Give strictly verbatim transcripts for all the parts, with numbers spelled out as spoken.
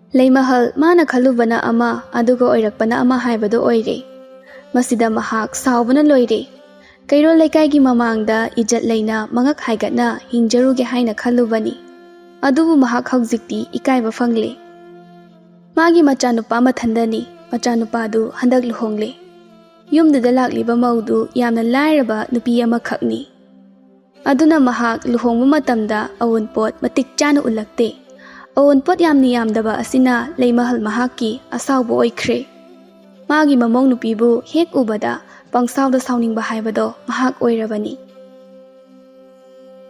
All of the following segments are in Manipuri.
ꯂꯩꯃꯍꯜ ꯃꯥꯅ ꯈꯜꯂꯨꯕꯅ ꯑꯃ, ꯑꯗꯨꯒ ꯑꯣꯏꯔꯛꯄꯅ ꯑꯃ ꯍꯥꯏꯕꯗꯨ ꯑꯣꯏꯔꯦ꯫ ꯃꯁꯤꯗ ꯃꯍꯥꯛ ꯁꯥꯎꯕꯅ ꯂꯣꯏꯔꯦ꯫ ꯀꯩꯔꯣꯜ ꯂꯩꯀꯥꯏꯒꯤ ꯃꯃꯥꯡꯗ ꯏꯖꯠ ꯂꯩꯅ ꯃꯉꯛ ꯍꯥꯏꯒꯠꯅ ꯍꯤꯡꯖꯔꯨꯒꯦ ꯍꯥꯏꯅ ꯈꯜꯂꯨꯕꯅꯤ꯫ ꯑꯗꯨꯕꯨ ꯃꯍꯥꯛ ꯍꯧꯖꯤꯛꯇꯤ ꯏꯀꯥꯏꯕ ꯐꯪꯂꯦ꯫ ꯃꯥꯒꯤ ꯃꯆꯥꯅꯨꯄꯥ ꯃꯊꯟꯗꯅꯤ꯫ ꯃꯆꯥꯅꯨꯄꯥꯗꯨ ꯍꯟꯗꯛ ꯂꯨꯍꯣꯡꯂꯦ꯫ ꯌꯨꯝꯗꯨꯗ ꯂꯥꯛꯂꯤꯕ ꯃꯧꯗꯨ ꯌꯥꯝꯅ ꯂꯥꯏꯔꯕ ꯅꯨꯄꯤ ꯑꯃꯈꯛꯅꯤ꯫ ꯑꯗꯨꯅ ꯃꯍꯥꯛ ꯂꯨꯍꯣꯡꯕ ꯃꯇꯝꯗ ꯑꯋꯨꯟꯄꯣꯠ ꯃꯇꯤꯛ ꯆꯥꯅ ꯎꯠꯂꯛꯇꯦ꯫ ꯑꯋꯨꯟꯄꯣꯠ ꯌꯥꯝꯅ ꯌꯥꯝꯗꯕ ꯑꯁꯤꯅ ꯂꯩꯃꯍꯜ ꯃꯍꯥꯛꯀꯤ ꯑꯁꯥꯎꯕ ꯑꯣꯏꯈ꯭ꯔꯦ꯫ ꯃꯥꯒꯤ ꯃꯃꯧ ꯅꯨꯄꯤꯕꯨ ꯍꯦꯛ ꯎꯕꯗ ꯄꯪꯁꯥꯎꯗ ꯁꯥꯎꯅꯤꯡꯕ ꯍꯥꯏꯕꯗꯣ ꯃꯍꯥꯛ ꯑꯣꯏꯔꯕꯅꯤ꯫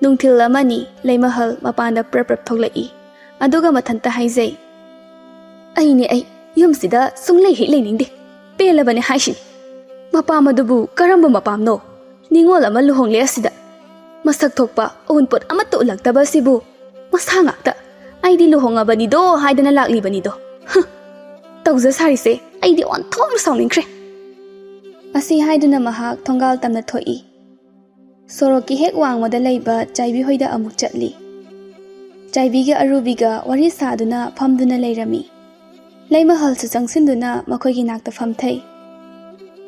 ꯅꯨꯡꯊꯤꯜ ꯑꯃꯅꯤ ꯂꯩꯃꯍꯜ ꯃꯄꯥꯟꯗ ꯄ꯭ꯔꯞ ꯄ꯭ꯔꯞ ꯊꯣꯛꯂꯛꯏ꯫ ꯑꯗꯨꯒ ꯃꯊꯟꯇ ꯍꯥꯏꯖꯩ, "ꯑꯩꯅꯦ ꯑꯩ, ꯌꯨꯝꯁꯤꯗ ꯁꯨꯡꯂꯩ ꯍꯦꯛ ꯂꯩꯅꯤꯡꯗꯦ꯫ ꯄꯦꯜꯂꯕꯅꯦ ꯍꯥꯏꯁꯤꯅꯤ꯫ ꯃꯄꯥꯝ ꯑꯗꯨꯕꯨ ꯀꯔꯝꯕ ꯃꯄꯥꯝꯅꯣ? ꯅꯤꯉꯣꯜ ꯑꯃ ꯂꯨꯍꯣꯡꯂꯦ ꯑꯁꯤꯗ꯫ ꯃꯁꯛ ꯊꯣꯛꯄ ꯑꯎꯟꯄꯣꯠ ꯑꯃꯠꯇ ꯎꯠꯂꯛꯇꯕ ꯑꯁꯤꯕꯨ꯫ ꯃꯁꯥ ꯉꯥꯛꯇ꯫ ꯑꯩꯗꯤ ꯂꯨꯍꯣꯡꯉꯕꯅꯤꯗꯣ ꯍꯥꯏꯗꯅ ꯂꯥꯛꯂꯤꯕꯅꯤꯗꯣ꯫ ꯍꯨꯝ! ꯇꯧꯖ ꯁꯥꯔꯤꯁꯦ ꯑꯩꯗꯤ ꯑꯣꯟꯊꯣꯛꯅ ꯁꯥꯎꯅꯤꯡꯈ꯭ꯔꯦ꯫" ꯑꯁꯤ ꯍꯥꯏꯗꯨꯅ ꯃꯍꯥꯛ ꯊꯣꯡꯒꯥꯜ ꯇꯝꯅ ꯊꯣꯛꯏ꯫ ꯁꯣꯔꯣꯛꯀꯤ ꯍꯦꯛ ꯋꯥꯡꯃꯗ ꯂꯩꯕ ꯆꯥꯏꯕꯤ ꯍꯣꯏꯗ ꯑꯃꯨꯛ ꯆꯠꯂꯤ꯫ ꯆꯥꯏꯕꯤꯒ ꯑꯔꯨꯕꯤꯒ ꯋꯥꯔꯤ ꯁꯥꯗꯨꯅ ꯐꯝꯗꯨꯅ ꯂꯩꯔꯝꯃꯤ꯫ ꯂꯩꯃꯍꯜꯁꯨ ꯆꯪꯁꯤꯟꯗꯨꯅ ꯃꯈꯣꯏꯒꯤ ꯅꯥꯛꯇ ꯐꯝꯊꯩ꯫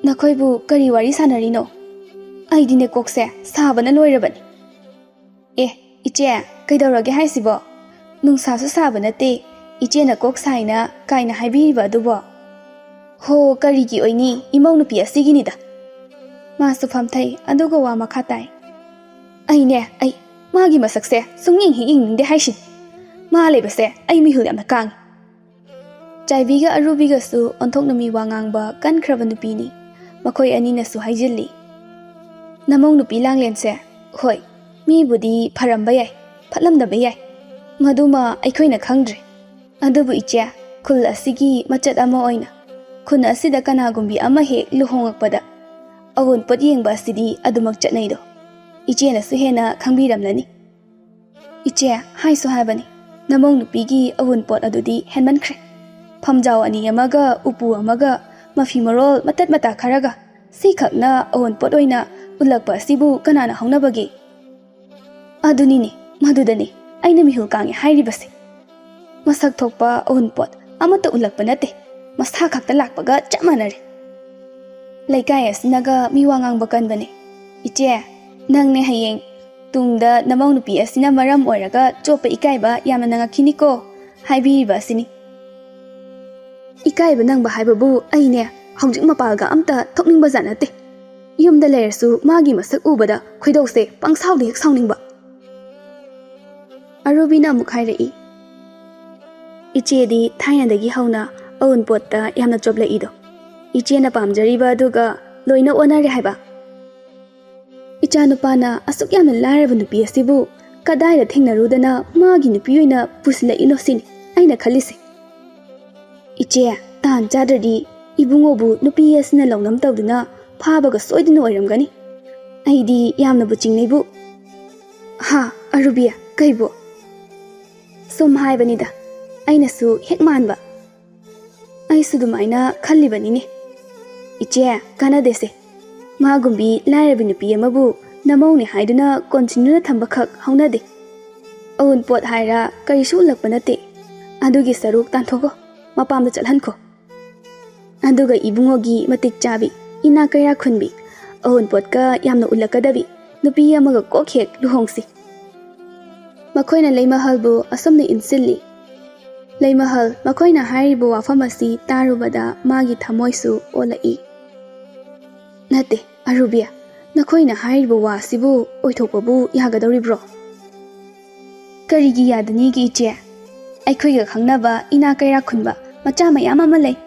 "ꯅꯈꯣꯏꯕꯨ ꯀꯔꯤ ꯋꯥꯔꯤ ꯁꯥꯟꯅꯔꯤꯅꯣ? ꯑꯩꯗꯤꯅꯦ ꯀꯣꯛꯁꯦ ꯁꯥꯕꯅ ꯂꯣꯏꯔꯕꯅꯤ꯫" "ꯑꯦ, ꯏꯆꯦ, ꯀꯩꯗꯧꯔꯒꯦ ꯍꯥꯏꯁꯤꯕꯣ? ꯅꯨꯡꯁꯥꯁꯨ ꯁꯥꯕ ꯅꯠꯇꯦ, ꯏꯆꯦꯅ ꯀꯣꯛ ꯁꯥꯏꯅ ꯀꯥꯏꯅ ꯍꯥꯏꯕꯤꯔꯤꯕ ꯑꯗꯨꯕꯣ?" "ꯍꯣ, ꯀꯔꯤꯒꯤ ꯑꯣꯏꯅꯤ, ꯏꯃꯧ ꯅꯨꯄꯤ ꯑꯁꯤꯒꯤꯅꯤꯗ꯫" ꯃꯥꯁꯨ ꯐꯝꯊꯩ, ꯑꯗꯨꯒ ꯋꯥ ꯃꯈꯥ ꯇꯥꯏ꯫ "ꯑꯩꯅꯦ, ꯑꯩ ꯃꯥꯒꯤ ꯃꯁꯛꯁꯦ ꯁꯨꯡꯌꯦꯡ ꯍꯦꯛ ꯌꯦꯡꯅꯤꯡꯗꯦ ꯍꯥꯏꯁꯤꯅꯤ꯫ ꯃꯥ ꯂꯩꯕꯁꯦ ꯑꯩ ꯃꯤꯍꯨꯜ ꯌꯥꯝꯅ ꯀꯥꯡꯉꯤ꯫" ꯆꯥꯏꯕꯤꯒ ꯑꯔꯨꯕꯤꯒꯁꯨ ꯑꯣꯟꯊꯣꯛꯅ ꯃꯤ ꯋꯥ ꯉꯥꯡꯕ ꯀꯟꯈ꯭ꯔꯕ ꯅꯨꯄꯤꯅꯤ꯫ ꯃꯈꯣꯏ ꯑꯅꯤꯅꯁꯨ ꯍꯥꯏꯖꯤꯜꯂꯤ꯫ "ꯅꯃꯧ ꯅꯨꯄꯤ ꯂꯥꯡꯂꯦꯟꯁꯦ, ꯍꯣꯏ, ꯃꯤꯕꯨꯗꯤ ꯐꯔꯝꯕ ꯌꯥꯏ, ꯐꯠꯂꯝꯗꯕ ꯌꯥꯏ, ꯃꯗꯨꯃ ꯑꯩꯈꯣꯏꯅ ꯈꯪꯗ꯭ꯔꯦ꯫ ꯑꯗꯨꯕꯨ ꯏꯆꯦ, ꯈꯨꯜ ꯑꯁꯤꯒꯤ ꯃꯆꯠ ꯑꯃ ꯑꯣꯏꯅ ꯈꯨꯟ ꯑꯁꯤꯗ ꯀꯅꯥꯒꯨꯝꯕꯤ ꯑꯃ ꯍꯦꯛ ꯂꯨꯍꯣꯡꯂꯛꯄꯗ ꯑꯋꯨꯟꯄꯣꯠ ꯌꯦꯡꯕ ꯑꯁꯤꯗꯤ ꯑꯗꯨꯃꯛ ꯆꯠꯅꯩꯗꯣ꯫ ꯏꯆꯦꯅꯁꯨ ꯍꯦꯟꯅ ꯈꯪꯕꯤꯔꯝꯂꯅꯤ꯫" "ꯏꯆꯦ, ꯍꯥꯏꯁꯨ ꯍꯥꯏꯕꯅꯤ, ꯅꯃꯧ ꯅꯨꯄꯤꯒꯤ ꯑꯋꯨꯟꯄꯣꯠ ꯑꯗꯨꯗꯤ ꯍꯦꯟꯃꯟꯈ꯭ꯔꯦ꯫ ꯐꯝꯖꯥꯎ ꯑꯅꯤ ꯑꯃꯒ, ꯎꯄꯨ ꯑꯃꯒ, ꯃꯐꯤ ꯃꯔꯣꯜ ꯃꯇꯠ ꯃꯇꯥ ꯈꯔꯒ, ꯁꯤꯈꯛꯅ ꯑꯋꯨꯟꯄꯣꯠ ꯑꯣꯏꯅ ꯎꯠꯂꯛꯄ ꯑꯁꯤꯕꯨ ꯀꯅꯥꯅ ꯍꯧꯅꯕꯒꯦ?" "ꯑꯗꯨꯅꯤꯅꯦ, ꯃꯗꯨꯗꯅꯦ ꯑꯩꯅ ꯃꯤꯍꯨꯜ ꯀꯥꯡꯉꯦ ꯍꯥꯏꯔꯤꯕꯁꯦ꯫" ꯃꯁꯛ ꯊꯣꯛꯄ ꯑꯎꯟꯄꯣꯠ ꯑꯃꯠꯇ ꯎꯠꯂꯛꯄ ꯅꯠꯇꯦ꯫ ꯃꯁꯥ ꯈꯛꯇ ꯂꯥꯛꯄꯒ ꯆꯞ ꯃꯥꯟꯅꯔꯦ꯫ ꯂꯩꯀꯥꯏ ꯑꯁꯤꯅꯒ ꯃꯤ ꯋꯥ ꯉꯥꯡꯕ ꯀꯟꯕꯅꯦ꯫ ꯏꯆꯦ, ꯅꯪꯅꯦ ꯍꯌꯦꯡ ꯇꯨꯡꯗ ꯅꯃꯧ ꯅꯨꯄꯤ ꯑꯁꯤꯅ ꯃꯔꯝ ꯑꯣꯏꯔꯒ ꯆꯣꯞꯄ ꯏꯀꯥꯏꯕ ꯌꯥꯝꯅ ꯅꯪꯉꯛꯈꯤꯅꯤꯀꯣ ꯍꯥꯏꯕꯤꯔꯤꯕ ꯑꯁꯤꯅꯤ꯫ ꯏꯀꯥꯏꯕ ꯅꯪꯕ ꯍꯥꯏꯕꯕꯨ ꯑꯩꯅꯦ ꯍꯧꯖꯤꯛ ꯃꯄꯥꯜꯒ ꯑꯝꯇ ꯊꯣꯛꯅꯤꯡꯕꯖꯥꯠ ꯅꯠꯇꯦ꯫ ꯌꯨꯝꯗ ꯂꯩꯔꯁꯨ ꯃꯥꯒꯤ ꯃꯁꯛ ꯎꯕꯗ ꯈꯣꯏꯗꯧꯁꯦ ꯄꯪꯁꯥꯎꯗ ꯍꯦꯛ ꯁꯥꯎꯅꯤꯡꯕ꯫ ꯑꯔꯨꯕꯤꯅ ꯑꯃꯨꯛ ꯍꯥꯏꯔꯛꯏ, "ꯏꯆꯦꯗꯤ ꯊꯥꯏꯅꯗꯒꯤ ꯍꯧꯅ ꯑꯎꯟꯄꯣꯠꯇ ꯌꯥꯝꯅ ꯆꯣꯞꯂꯛꯏꯗꯣ꯫ ꯏꯆꯦꯅ ꯄꯥꯝꯖꯔꯤꯕ ꯑꯗꯨꯒ ꯂꯣꯏꯅ ꯑꯣꯟꯅꯔꯦ ꯍꯥꯏꯕ꯫ ꯏꯆꯥꯅꯨꯄꯥꯅ ꯑꯁꯨꯛ ꯌꯥꯝꯅ ꯂꯥꯏꯔꯕ ꯅꯨꯄꯤ ꯑꯁꯤꯕꯨ ꯀꯗꯥꯏꯗ ꯊꯦꯡꯅꯔꯨꯗꯅ ꯃꯥꯒꯤ ꯅꯨꯄꯤ ꯑꯣꯏꯅ ꯄꯨꯁꯤꯜꯂꯛꯏꯅꯣ ꯁꯤꯅꯤ ꯑꯩꯅ ꯈꯜꯂꯤꯁꯦ꯫ ꯏꯆꯦ, ꯇꯥꯟ ꯆꯥꯗ꯭ꯔꯗꯤ ꯏꯕꯨꯡꯉꯣꯕꯨ ꯅꯨꯄꯤ ꯑꯁꯤꯅ ꯂꯧꯅꯝ ꯇꯧꯗꯨꯅ ꯐꯥꯕꯒ ꯁꯣꯏꯗꯅ ꯑꯣꯏꯔꯝꯒꯅꯤ꯫ ꯑꯩꯗꯤ ꯌꯥꯝꯅꯕꯨ ꯆꯤꯡꯅꯩꯕꯨ꯫" "ꯍꯥ, ꯑꯔꯨꯕꯤ, ꯀꯩꯕꯨ?" "ꯁꯨꯝ ꯍꯥꯏꯕꯅꯤꯗ, ꯑꯩꯅꯁꯨ ꯍꯦꯛ ꯃꯥꯟꯕ꯫ ꯑꯩꯁꯨ ꯑꯗꯨꯃꯥꯏꯅ ꯈꯜꯂꯤꯕꯅꯤꯅꯦ꯫ ꯏꯆꯦ, ꯀꯥꯟꯅꯗꯦꯁꯦ꯫ ꯃꯥꯒꯨꯝꯕꯤ ꯂꯥꯏꯔꯕꯤ ꯅꯨꯄꯤ ꯑꯃꯕꯨ ꯅꯃꯧꯅꯦ ꯍꯥꯏꯗꯨꯅ ꯀꯣꯟꯁꯤꯟꯗꯨꯅ ꯊꯝꯕꯈꯛ ꯍꯧꯅꯗꯦ꯫ ꯑꯎꯟꯄꯣꯠ ꯍꯥꯏꯔ ꯀꯔꯤꯁꯨ ꯎꯠꯂꯛꯄ ꯅꯠꯇꯦ꯫ ꯑꯗꯨꯒꯤ ꯁꯔꯨꯛ ꯇꯥꯟꯊꯣꯛꯈꯣ, ꯃꯄꯥꯝꯗ ꯆꯠꯍꯟꯈꯣ꯫ ꯑꯗꯨꯒ ꯏꯕꯨꯡꯉꯣꯒꯤ ꯃꯇꯤꯛ ꯆꯥꯕꯤ, ꯏꯅꯥꯛ ꯀꯩꯔꯥꯛ ꯈꯨꯟꯕꯤ, ꯑꯎꯟꯄꯣꯠꯀ ꯌꯥꯝꯅ ꯎꯠꯂꯛꯀꯗꯕꯤ ꯅꯨꯄꯤ ꯑꯃꯒ ꯀꯣꯛ ꯍꯦꯛ ꯂꯨꯍꯣꯡꯁꯤ꯫" ꯃꯈꯣꯏꯅ ꯂꯩꯃꯍꯜꯕꯨ ꯑꯁꯨꯝꯅ ꯏꯟꯁꯤꯜꯂꯤ꯫ ꯂꯩꯃꯍꯜ ꯃꯈꯣꯏꯅ ꯍꯥꯏꯔꯤꯕ ꯋꯥꯐꯝ ꯑꯁꯤ ꯇꯥꯔꯨꯕꯗ ꯃꯥꯒꯤ ꯊꯃꯣꯏꯁꯨ ꯑꯣꯜꯂꯛꯏ꯫ "ꯅꯠꯇꯦ, ꯑꯔꯨꯕꯤ, ꯅꯈꯣꯏꯅ ꯍꯥꯏꯔꯤꯕ ꯋꯥ ꯑꯁꯤꯕꯨ ꯑꯣꯏꯊꯣꯛꯄꯕꯨ ꯌꯥꯒꯗꯧꯔꯤꯕ꯭ꯔꯣ?" "ꯀꯔꯤꯒꯤ ꯌꯥꯗꯅꯤꯒꯦ, ꯏꯆꯦ? ꯑꯩꯈꯣꯏꯒ ꯈꯪꯅꯕ ꯏꯅꯥꯛ ꯀꯩꯔꯥꯛ ꯈꯨꯟꯕ ꯃꯆꯥ ꯃꯌꯥꯝ ꯑꯃ ꯂꯩ꯫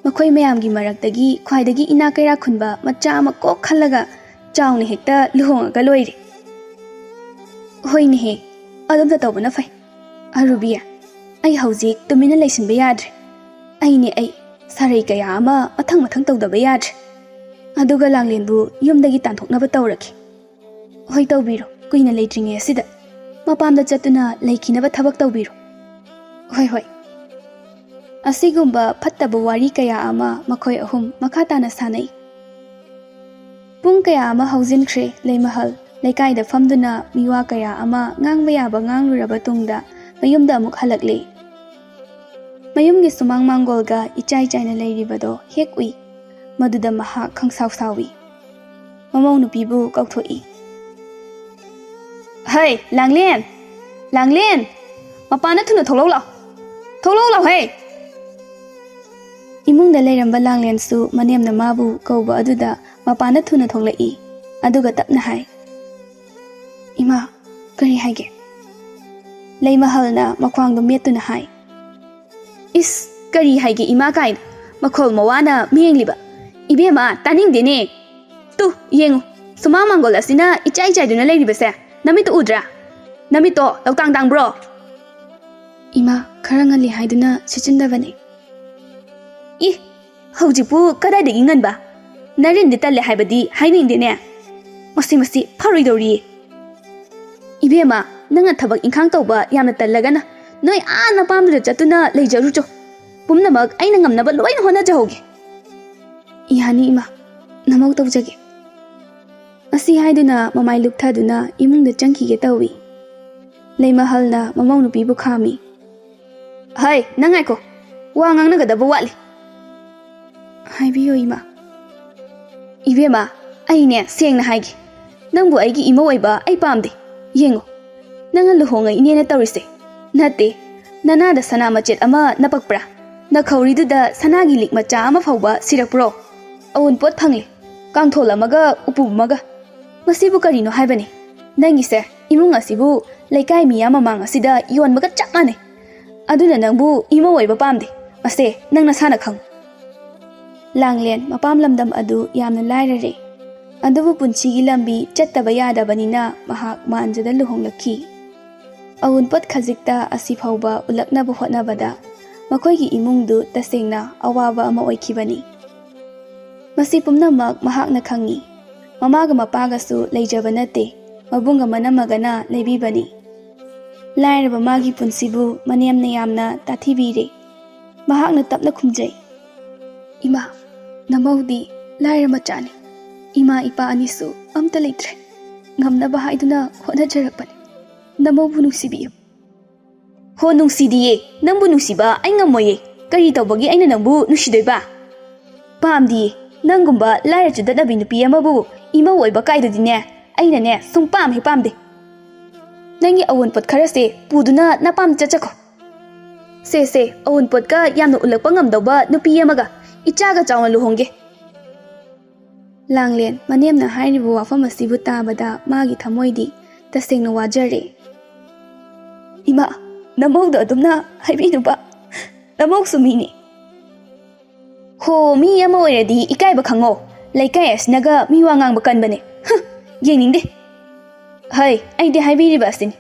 ꯃꯈꯣꯏ ꯃꯌꯥꯝꯒꯤ ꯃꯔꯛꯇꯒꯤ ꯈ꯭ꯋꯥꯏꯗꯒꯤ ꯏꯅꯥꯛ ꯀꯩꯔꯥꯛ ꯈꯨꯟꯕ ꯃꯆꯥ ꯑꯃ ꯀꯣꯛ ꯈꯜꯂꯒ ꯆꯥꯎꯅ ꯍꯦꯛꯇ ꯂꯨꯍꯣꯡꯉꯒ ꯂꯣꯏꯔꯦ꯫" "ꯍꯣꯏꯅꯦꯍꯦ, ꯑꯗꯨꯝꯇ ꯇꯧꯕꯅ ꯐꯩ꯫ ꯑꯔꯨꯕꯤ, ꯑꯩ ꯍꯧꯖꯤꯛ ꯇꯨꯃꯤꯟꯅ ꯂꯩꯁꯤꯟꯕ ꯌꯥꯗ꯭ꯔꯦ꯫ ꯑꯩꯅꯦ ꯑꯩ, ꯁꯥꯔꯩ ꯀꯌꯥ ꯑꯃ ꯃꯊꯪ ꯃꯊꯪ ꯇꯧꯗꯕ ꯌꯥꯗ꯭ꯔꯦ꯫ ꯑꯗꯨꯒ ꯂꯥꯡꯂꯦꯟꯕꯨ ꯌꯨꯝꯗꯒꯤ ꯇꯥꯟꯊꯣꯛꯅꯕ ꯇꯧꯔꯒꯦ꯫" "ꯍꯣꯏ, ꯇꯧꯕꯤꯔꯣ, ꯀꯨꯏꯅ ꯂꯩꯇ꯭ꯔꯤꯉꯩ ꯑꯁꯤꯗ꯫ ꯃꯄꯥꯝꯗ ꯆꯠꯇꯨꯅ ꯂꯩꯈꯤꯅꯕ ꯊꯕꯛ ꯇꯧꯕꯤꯔꯣ꯫" "ꯍꯣꯏ, ꯍꯣꯏ꯫" ꯑꯁꯤꯒꯨꯝꯕ ꯐꯠꯇꯕ ꯋꯥꯔꯤ ꯀꯌꯥ ꯑꯃ ꯃꯈꯣꯏ ꯑꯍꯨꯝ ꯃꯈꯥ ꯇꯥꯅ ꯁꯥꯟꯅꯩ꯫ ꯄꯨꯡ ꯀꯌꯥ ꯑꯃ ꯍꯧꯖꯤꯟꯈ꯭ꯔꯦ꯫ ꯂꯩꯃꯍꯜ ꯂꯩꯀꯥꯏꯗ ꯐꯝꯗꯨꯅ ꯃꯤꯋꯥ ꯀꯌꯥ ꯑꯃ ꯉꯥꯡꯕ ꯌꯥꯕ ꯉꯥꯡꯂꯨꯔꯕ ꯇꯨꯡꯗ, ꯃꯌꯨꯝꯗ ꯑꯃꯨꯛ ꯍꯜꯂꯛꯂꯦ꯫ ꯃꯌꯨꯝꯒꯤ ꯁꯨꯃꯥꯡ ꯃꯥꯡꯒꯣꯜꯒ ꯏꯆꯥꯏ ꯆꯥꯏꯅ ꯂꯩꯔꯤꯕꯗꯣ ꯍꯦꯛ ꯎꯏ꯫ ꯃꯗꯨꯗ ꯃꯍꯥꯛ ꯈꯪꯁꯥꯎ ꯁꯥꯎꯏ꯫ ꯃꯃꯧ ꯅꯨꯄꯤꯕꯨ ꯀꯧꯊꯣꯛꯏ꯫ "ꯍꯩ, ꯂꯥꯡꯂꯦꯟ! ꯂꯥꯡꯂꯦꯟ! ꯃꯄꯥꯟꯗ ꯊꯨꯅ ꯊꯣꯛꯂꯛꯎ ꯂꯥꯎ! ꯊꯣꯛꯂꯛꯎ ꯂꯥꯎ ꯍꯦ!" ꯏꯃꯨꯡꯗ ꯂꯩꯔꯝꯕ ꯂꯥꯡꯂꯦꯟꯁꯨ ꯃꯅꯦꯝꯅ ꯃꯥꯕꯨ ꯀꯧꯕ ꯑꯗꯨꯗ ꯃꯄꯥꯟꯗ ꯊꯨꯅ ꯊꯣꯛꯂꯛꯏ꯫ ꯑꯗꯨꯒ ꯇꯞꯅ ꯍꯥꯏ, "ꯏꯃꯥ, ꯀꯔꯤ ꯍꯥꯏꯒꯦ?" ꯂꯩꯃꯍꯜꯅ ꯃꯈ꯭ꯋꯥꯡꯗꯣ ꯃꯦꯠꯇꯨꯅ ꯍꯥꯏ, "ꯏꯁ, ꯀꯔꯤ ꯍꯥꯏꯒꯦ ꯏꯃꯥ ꯀꯥꯏꯅ? ꯃꯈꯣꯜ ꯃꯋꯥꯅ ꯃꯤꯌꯦꯡꯂꯤꯕ! ꯏꯕꯦꯝꯃ, ꯇꯥꯅꯤꯡꯗꯦꯅꯦ! ꯇꯨ, ꯌꯦꯡꯉꯨ, ꯁꯨꯃꯥꯡ ꯃꯥꯡꯒꯣꯜ ꯑꯁꯤꯅ ꯏꯆꯥꯏ ꯆꯥꯏꯗꯨꯅ ꯂꯩꯔꯤꯕꯁꯦ ꯅꯃꯤꯠꯇꯨ ꯎꯗ꯭ꯔꯥ? ꯅꯃꯤꯠꯇꯣ ꯂꯧꯇꯥꯡ ꯇꯥꯡꯕ꯭ꯔꯣ?" "ꯏꯃꯥ, ꯈꯔ ꯉꯜꯂꯤ ꯍꯥꯏꯗꯨꯅ ꯁꯤꯠꯆꯤꯟꯗꯕꯅꯤ꯫" "ꯏ, ꯍꯧꯖꯤꯛꯄꯨ ꯀꯗꯥꯏꯗꯒꯤ ꯉꯟꯕ? ꯅꯔꯦꯟꯗꯤ ꯇꯜꯂꯦ ꯍꯥꯏꯕꯗꯤ ꯍꯥꯏꯅꯤꯡꯗꯦꯅꯦ꯫ ꯃꯁꯤ, ꯃꯁꯤ ꯐꯔꯣꯏꯗꯧꯔꯤꯌꯦ꯫ ꯏꯕꯦꯝꯃ, ꯅꯪꯅ ꯊꯕꯛ ꯏꯪꯈꯥꯡ ꯇꯧꯕ ꯌꯥꯝꯅ ꯇꯜꯂꯒꯅ ꯅꯣꯏ ꯑꯥ ꯅꯄꯥꯝꯗꯨꯗ ꯆꯠꯇꯨꯅ ꯂꯩꯖꯔꯨꯆꯣ꯫ ꯄꯨꯝꯅꯃꯛ ꯑꯩꯅ ꯉꯝꯅꯕ ꯂꯣꯏꯅ ꯍꯣꯠꯅꯖꯍꯧꯒꯦ꯫" "ꯏꯍꯥꯅꯤ ꯏꯃꯥ, ꯅꯃꯧ ꯇꯧꯖꯒꯦ꯫" ꯑꯁꯤ ꯍꯥꯏꯗꯨꯅ ꯃꯃꯥꯏ ꯂꯨꯞꯊꯗꯨꯅ ꯏꯃꯨꯡꯗ ꯆꯪꯈꯤꯒꯦ ꯇꯧꯏ꯫ ꯂꯩꯃꯍꯜꯅ ꯃꯃꯧ ꯅꯨꯄꯤꯕꯨ ꯈꯥꯝꯃꯤ꯫ "ꯍꯩ, ꯅꯪ ꯉꯥꯏꯈꯣ, ꯋꯥ ꯉꯥꯡꯅꯒꯗꯕ ꯋꯥꯠꯂꯤ꯫" "ꯍꯥꯏꯕꯤꯌꯨ ꯏꯃꯥ꯫" "ꯏꯕꯦꯝꯃ, ꯑꯩꯅꯦ ꯁꯦꯡꯅ ꯍꯥꯏꯒꯦ, ꯅꯪꯕꯨ ꯑꯩꯒꯤ ꯏꯃꯧ ꯑꯣꯏꯕ ꯑꯩ ꯄꯥꯝꯗꯦ꯫ ꯌꯦꯡꯉꯨ, ꯅꯪꯅ ꯂꯨꯍꯣꯡꯉꯛꯏꯅꯦꯅ ꯇꯧꯔꯤꯁꯦ ꯅꯠꯇꯦ, ꯅꯅꯥꯗ ꯁꯅꯥ ꯃꯆꯦꯠ ꯑꯃ ꯅꯄꯛꯄ꯭ꯔꯥ? ꯅꯈꯧꯔꯤꯗꯨꯗ ꯁꯅꯥꯒꯤ ꯂꯤꯛ ꯃꯆꯥ ꯑꯃ ꯐꯥꯎꯕ ꯁꯤꯔꯛꯄ꯭ꯔꯣ? ꯑꯋꯨꯟꯄꯣꯠ ꯐꯪꯂꯦ, ꯀꯥꯡꯊꯣꯜ ꯑꯃꯒ ꯎꯄꯨ ꯑꯃꯒ꯫ ꯃꯁꯤꯕꯨ ꯀꯔꯤꯅꯣ ꯍꯥꯏꯕꯅꯤ? ꯅꯪꯒꯤꯁꯦ ꯏꯃꯨꯡ ꯑꯁꯤꯕꯨ ꯂꯩꯀꯥꯏ ꯃꯤꯌꯥꯝ ꯃꯃꯥꯡ ꯑꯁꯤꯗ ꯌꯣꯟꯕꯒ ꯆꯞ ꯃꯥꯟꯅꯩ꯫ ꯑꯗꯨꯅ ꯅꯪꯕꯨ ꯏꯃꯧ ꯑꯣꯏꯕ ꯄꯥꯝꯗꯦ꯫ ꯃꯁꯦ ꯅꯪ ꯅꯁꯥꯅ ꯈꯪꯉꯨ꯫" ꯂꯥꯡꯂꯦꯟ ꯃꯄꯥꯝ ꯂꯝꯗꯝ ꯑꯗꯨ ꯌꯥꯝꯅ ꯂꯥꯏꯔꯔꯦ꯫ ꯑꯗꯨꯕꯨ ꯄꯨꯟꯁꯤꯒꯤ ꯂꯝꯕꯤ ꯆꯠꯇꯕ ꯌꯥꯗꯕꯅꯤꯅ ꯃꯍꯥꯛ ꯃꯥꯟꯖꯗ ꯂꯨꯍꯣꯡꯂꯛꯈꯤ꯫ ꯑꯋꯨꯟꯄꯣꯠ ꯈꯖꯤꯛꯇ ꯑꯁꯤ ꯐꯥꯎꯕ ꯎꯠꯂꯛꯅꯕ ꯍꯣꯠꯅꯕꯗ ꯃꯈꯣꯏꯒꯤ ꯏꯃꯨꯡꯗꯨ ꯇꯁꯦꯡꯅ ꯑꯋꯥꯕ ꯑꯃ ꯑꯣꯏꯈꯤꯕꯅꯤ꯫ ꯃꯁꯤ ꯄꯨꯝꯅꯃꯛ ꯃꯍꯥꯛꯅ ꯈꯪꯏ꯫ ꯃꯃꯥꯒ ꯃꯄꯥꯒꯁꯨ ꯂꯩꯖꯕ ꯅꯠꯇꯦ, ꯃꯕꯨꯡꯒ ꯃꯅꯝꯃꯒꯅ ꯂꯩꯕꯤꯕꯅꯤ꯫ ꯂꯥꯏꯔꯕ ꯃꯥꯒꯤ ꯄꯨꯟꯁꯤꯕꯨ ꯃꯅꯦꯝꯅ ꯌꯥꯝꯅ ꯇꯥꯊꯤꯕꯤꯔꯦ꯫ ꯃꯍꯥꯛꯅ ꯇꯞꯅ ꯈꯨꯝꯖꯩ, "ꯏꯃꯥ, ꯅꯃꯧꯗꯤ ꯂꯥꯏꯔ ꯃꯆꯥꯅꯤ꯫ ꯏꯃꯥ ꯏꯄꯥ ꯑꯅꯤꯁꯨ ꯑꯝꯇ ꯂꯩꯇ꯭ꯔꯦ꯫ ꯉꯝꯅꯕ ꯍꯥꯏꯗꯨꯅ ꯍꯣꯠꯅꯖꯔꯛꯄꯅꯤ꯫ ꯅꯃꯧꯕꯨ ꯅꯨꯡꯁꯤꯕꯤꯌꯨ꯫" ꯍꯣ, ꯅꯨꯡꯁꯤꯗꯤꯌꯦ꯫ ꯅꯪꯕꯨ ꯅꯨꯡꯁꯤꯕ ꯑꯩ ꯉꯝꯃꯣꯏꯌꯦ꯫ ꯀꯔꯤ ꯇꯧꯕꯒꯤ ꯑꯩꯅ ꯅꯪꯕꯨ ꯅꯨꯡꯁꯤꯗꯣꯏꯕ? ꯄꯥꯝꯗꯤꯌꯦ꯫ ꯅꯪꯒꯨꯝꯕ ꯂꯥꯏꯔ ꯆꯨꯗꯠꯅꯕꯤ ꯅꯨꯄꯤ ꯑꯃꯕꯨ ꯏꯃꯧ ꯑꯣꯏꯕ ꯀꯥꯏꯗꯨꯗꯤꯅꯦ, ꯑꯩꯅꯅꯦ ꯁꯨꯡ ꯄꯥꯝ ꯍꯦꯛ ꯄꯥꯝꯗꯦ꯫ ꯅꯪꯒꯤ ꯑꯋꯨꯟꯄꯣꯠ ꯈꯔꯁꯦ ꯄꯨꯗꯨꯅ ꯅꯄꯥꯝꯗ ꯆꯠꯆꯈꯣ꯫ ꯁꯦ ꯁꯦ, ꯑꯋꯨꯟꯄꯣꯠꯀ ꯌꯥꯝꯅ ꯎꯠꯂꯛꯄ ꯉꯝꯗꯧꯕ ꯅꯨꯄꯤ ꯑꯃꯒ ꯏꯆꯥꯒ ꯆꯥꯎꯅ ꯂꯨꯍꯣꯡꯒꯦ꯫ ꯂꯥꯡꯂꯦꯟ ꯃꯅꯦꯝꯅ ꯍꯥꯏꯔꯤꯕ ꯋꯥꯐꯝ ꯑꯁꯤꯕꯨ ꯇꯥꯕꯗ ꯃꯥꯒꯤ ꯊꯃꯣꯏꯗꯤ ꯇꯁꯦꯡꯅ ꯋꯥꯖꯔꯦ꯫ ꯏꯃꯥ, ꯅꯃꯧꯗ ꯑꯗꯨꯝꯅ ꯍꯥꯏꯕꯤꯅꯨꯕ꯫ ꯅꯃꯧꯁꯨ ꯃꯤꯅꯤ꯫ ꯍꯣ, ꯃꯤ ꯑꯃ ꯑꯣꯏꯔꯗꯤ ꯏꯀꯥꯏꯕ ꯈꯪꯉꯣ꯫ ꯂꯩꯀꯥꯏ ꯑꯁꯤꯅꯒ ꯃꯤ ꯋꯥ ꯉꯥꯡꯕ ꯀꯟꯕꯅꯦ꯫ ꯍꯨꯝ, ꯌꯦꯡꯅꯤꯡꯗꯦ꯫ ꯍꯩ, ꯑꯩꯗꯤ ꯍꯥꯏꯕꯤꯔꯤꯕ ꯑꯁꯤꯅꯤ꯫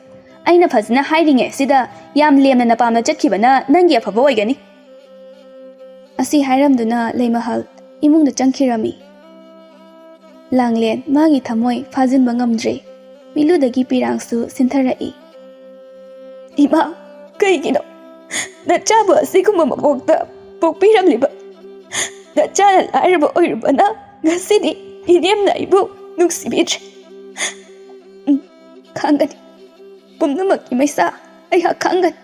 ꯑꯩꯅ ꯐꯖꯅ ꯍꯥꯏꯔꯤꯉꯩ ꯑꯁꯤꯗ ꯌꯥꯝ ꯂꯦꯝꯅ ꯅꯄꯥꯝꯗ ꯆꯠꯈꯤꯕꯅ ꯅꯪꯒꯤ ꯑꯐꯕ ꯑꯣꯏꯒꯅꯤ꯫ ꯑꯁꯤ ꯍꯥꯏꯔꯝꯗꯨꯅ ꯂꯩꯃꯍꯜ ꯏꯃꯨꯡꯗ ꯆꯪꯈꯤꯔꯝꯃꯤ꯫ ꯂꯥꯡꯂꯦꯟ ꯃꯥꯒꯤ ꯊꯃꯣꯏ ꯐꯥꯖꯤꯟꯕ ꯉꯝꯗ꯭ꯔꯦ꯫ ꯃꯤꯠꯂꯨꯗꯒꯤ ꯄꯤꯔꯥꯡꯁꯨ ꯁꯤꯟꯊꯔꯛꯏ꯫ ꯏꯃꯥ, ꯀꯩꯒꯤꯅꯣ ꯅꯆꯥꯕꯨ ꯑꯁꯤꯒꯨꯝꯕ ꯃꯄꯣꯛꯇ ꯄꯣꯛꯄꯤꯔꯝꯂꯤꯕ? ꯅꯆꯥꯅ ꯂꯥꯏꯔꯕ ꯑꯣꯏꯔꯨꯕꯅ ꯉꯁꯤꯗꯤ ꯏꯅꯦꯝꯅ ꯑꯩꯕꯨ ꯅꯨꯡꯁꯤꯕꯤꯗ꯭ꯔꯦ꯫ ꯎꯝ, ꯈꯪꯒꯅꯤ꯫ ꯄꯨꯝꯅꯃꯛꯀꯤ ꯃꯩꯁꯥ ꯑꯩꯍꯥꯛ ꯈꯪꯒꯅꯤ꯫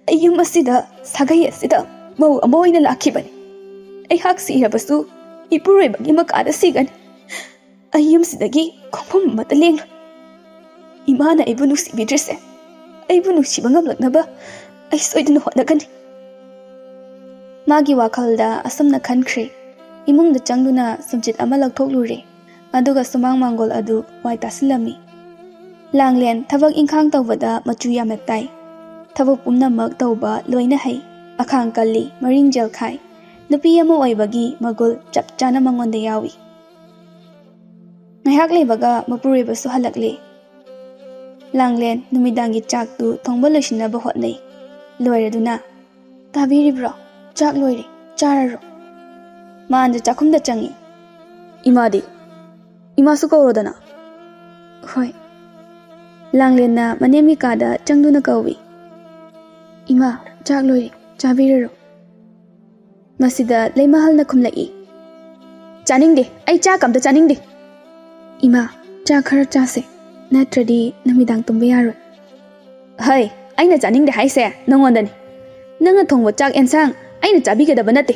ꯑꯩ ꯌꯨꯝ ꯑꯁꯤꯗ, ꯁꯥꯒꯩ ꯑꯁꯤꯗ ꯃꯧ ꯑꯃ ꯑꯣꯏꯅ ꯂꯥꯛꯈꯤꯕꯅꯤ꯫ ꯑꯩꯍꯥꯛ ꯁꯤꯔꯕꯁꯨ ꯏꯄꯨꯔꯣꯏꯕꯒꯤ ꯃꯀꯥꯗ ꯁꯤꯒꯅꯤ꯫ ꯑꯩ ꯌꯨꯝꯁꯤꯗꯒꯤ ꯈꯣꯡꯐꯝ ꯑꯃꯠꯇ ꯂꯦꯡꯂꯣꯏ꯫ ꯏꯃꯥꯅ ꯑꯩꯕꯨ ꯅꯨꯡꯁꯤꯕꯤꯗ꯭ꯔꯤꯁꯦ ꯑꯩꯕꯨ ꯅꯨꯡꯁꯤꯕ ꯉꯝꯂꯛꯅꯕ ꯑꯩ ꯁꯣꯏꯗꯅ ꯍꯣꯠꯅꯒꯅꯤ꯫ ꯃꯥꯒꯤ ꯋꯥꯈꯜꯗ ꯑꯁꯨꯝꯅ ꯈꯟꯈ꯭ꯔꯦ꯫ ꯏꯃꯨꯡꯗ ꯆꯪꯗꯨꯅ ꯁꯨꯝꯆꯤꯠ ꯑꯃ ꯂꯧꯊꯣꯛꯂꯨꯔꯦ, ꯑꯗꯨꯒ ꯁꯨꯃꯥꯡ ꯃꯥꯡꯒꯣꯜ ꯑꯗꯨ ꯋꯥꯏ ꯇꯥꯁꯤꯜꯂꯝꯃꯤ꯫ ꯂꯥꯡꯂꯦꯟ ꯊꯕꯛ ꯏꯪꯈꯥꯡ ꯇꯧꯕꯗ ꯃꯆꯨ ꯌꯥꯝꯅ ꯇꯥꯏ꯫ ꯊꯕꯛ ꯄꯨꯝꯅꯃꯛ ꯇꯧꯕ ꯂꯣꯏꯅ ꯍꯩ, ꯑꯈꯥꯡ ꯀꯜꯂꯤ, ꯃꯔꯤꯡꯖꯦꯜ ꯈꯥꯏ꯫ ꯅꯨꯄꯤ ꯑꯃ ꯑꯣꯏꯕꯒꯤ ꯃꯒꯨꯜ ꯆꯞ ꯆꯥꯅ ꯃꯉꯣꯟꯗ ꯌꯥꯎꯏ꯫ ꯉꯥꯏꯍꯥꯛ ꯂꯩꯕꯒ ꯃꯄꯨꯔꯣꯏꯕꯁꯨ ꯍꯜꯂꯛꯂꯦ꯫ ꯂꯥꯡꯂꯦꯟ ꯅꯨꯃꯤꯗꯥꯡꯒꯤ ꯆꯥꯛꯇꯨ ꯊꯣꯡꯕ ꯂꯣꯏꯁꯤꯟꯅꯕ ꯍꯣꯠꯅꯩ꯫ ꯂꯣꯏꯔꯗꯨꯅ, "ꯇꯥꯕꯤꯔꯤꯕ꯭ꯔꯣ? ꯆꯥꯛ ꯂꯣꯏꯔꯦ, ꯆꯥꯔꯔꯣ?" ꯃꯥꯟꯗ ꯆꯥꯛꯈꯨꯝꯗ ꯆꯪꯏ꯫ "ꯏꯃꯥꯗꯤ? ꯏꯃꯥꯁꯨ ꯀꯧꯔꯣꯗꯅ꯫" "ꯍꯣꯏ꯫" ꯂꯥꯡꯂꯦꯟꯅ ꯃꯅꯦꯝꯒꯤ ꯀꯥꯗ ꯆꯪꯗꯨꯅ ꯀꯧꯏ꯫ "ꯏꯃꯥ, ꯆꯥꯛ ꯂꯣꯏꯔꯦ, ꯆꯥꯕꯤꯔꯔꯣ?" ꯃꯁꯤꯗ ꯂꯩꯃꯍꯜꯅ ꯈꯨꯝꯂꯛꯏ, "ꯆꯥꯅꯤꯡꯗꯦ, ꯑꯩ ꯆꯥꯛ ꯑꯝꯇ ꯆꯥꯅꯤꯡꯗꯦ꯫" "ꯏꯃꯥ, ꯆꯥꯛ ꯈꯔ ꯆꯥꯁꯦ, ꯅꯠꯇ꯭ꯔꯗꯤ ꯅꯨꯃꯤꯗꯥꯡ ꯇꯨꯝꯕ ꯌꯥꯔꯣꯏ꯫" "ꯍꯩ, ꯑꯩꯅ ꯆꯥꯅꯤꯡꯗꯦ ꯍꯥꯏꯁꯦ ꯅꯪꯉꯣꯟꯗꯅꯤ꯫ ꯅꯪꯅ ꯊꯣꯡꯕ ꯆꯥꯛ ꯑꯦꯟꯁꯥꯡ ꯑꯩꯅ ꯆꯥꯕꯤꯒꯗꯕ ꯅꯠꯇꯦ꯫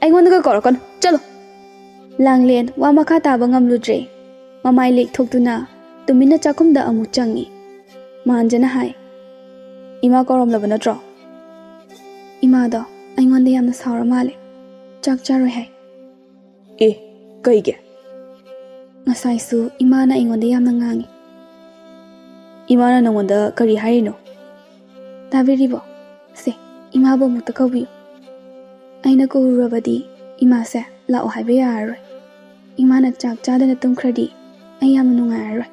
ꯑꯩꯉꯣꯟꯗꯒ ꯀꯧꯔꯛꯀꯅꯨ, ꯆꯠꯂꯣ꯫ ꯂꯥꯡꯂꯦꯟ ꯋꯥ ꯃꯈꯥ ꯇꯥꯕ ꯉꯝꯂꯨꯗ꯭ꯔꯦ꯫ ꯃꯃꯥꯏ ꯂꯦꯛꯊꯣꯛꯇꯨꯅ ꯇꯨꯃꯤꯟꯅ ꯆꯥꯛꯈꯨꯝꯗ ꯑꯃꯨꯛ ꯆꯪꯉꯤ꯫ ꯃꯥꯟꯖꯅ ꯍꯥꯏ, "ꯏꯃꯥ ꯀꯧꯔꯝꯂꯕ ꯅꯠꯇ꯭ꯔꯣ?" "ꯏꯃꯥꯗꯣ ꯑꯩꯉꯣꯟꯗ ꯌꯥꯝꯅ ꯁꯥꯎꯔ ꯃꯥꯜꯂꯦ꯫ ꯆꯥꯛ ꯆꯥꯔꯣꯏ ꯍꯥꯏ꯫" "ꯑꯦ, ꯀꯩꯒꯤ?" "ꯉꯁꯥꯏꯁꯨ ꯏꯃꯥꯅ ꯑꯩꯉꯣꯟꯗ ꯌꯥꯝꯅ ꯉꯥꯡꯉꯤ꯫" "ꯏꯃꯥꯅ ꯅꯪꯉꯣꯟꯗ ꯀꯔꯤ ꯍꯥꯏꯔꯤꯅꯣ?" "ꯇꯥꯕꯤꯔꯤꯕꯣ? ꯁꯦ, ꯏꯃꯥꯕꯨ ꯑꯃꯨꯛꯇ ꯀꯧꯕꯤꯌꯨ꯫ ꯑꯩꯅ ꯀꯧꯔꯨꯔꯕꯗꯤ ꯏꯃꯥꯁꯦ ꯂꯥꯛꯑꯣ ꯍꯥꯏꯕ ꯌꯥꯔꯔꯣꯏ꯫ ꯏꯃꯥꯅ ꯆꯥꯛ ꯆꯥꯗꯅ ꯇꯨꯝꯈ꯭ꯔꯗꯤ ꯑꯩ ꯌꯥꯝꯅ ꯅꯨꯡꯉꯥꯏꯔꯔꯣꯏ꯫"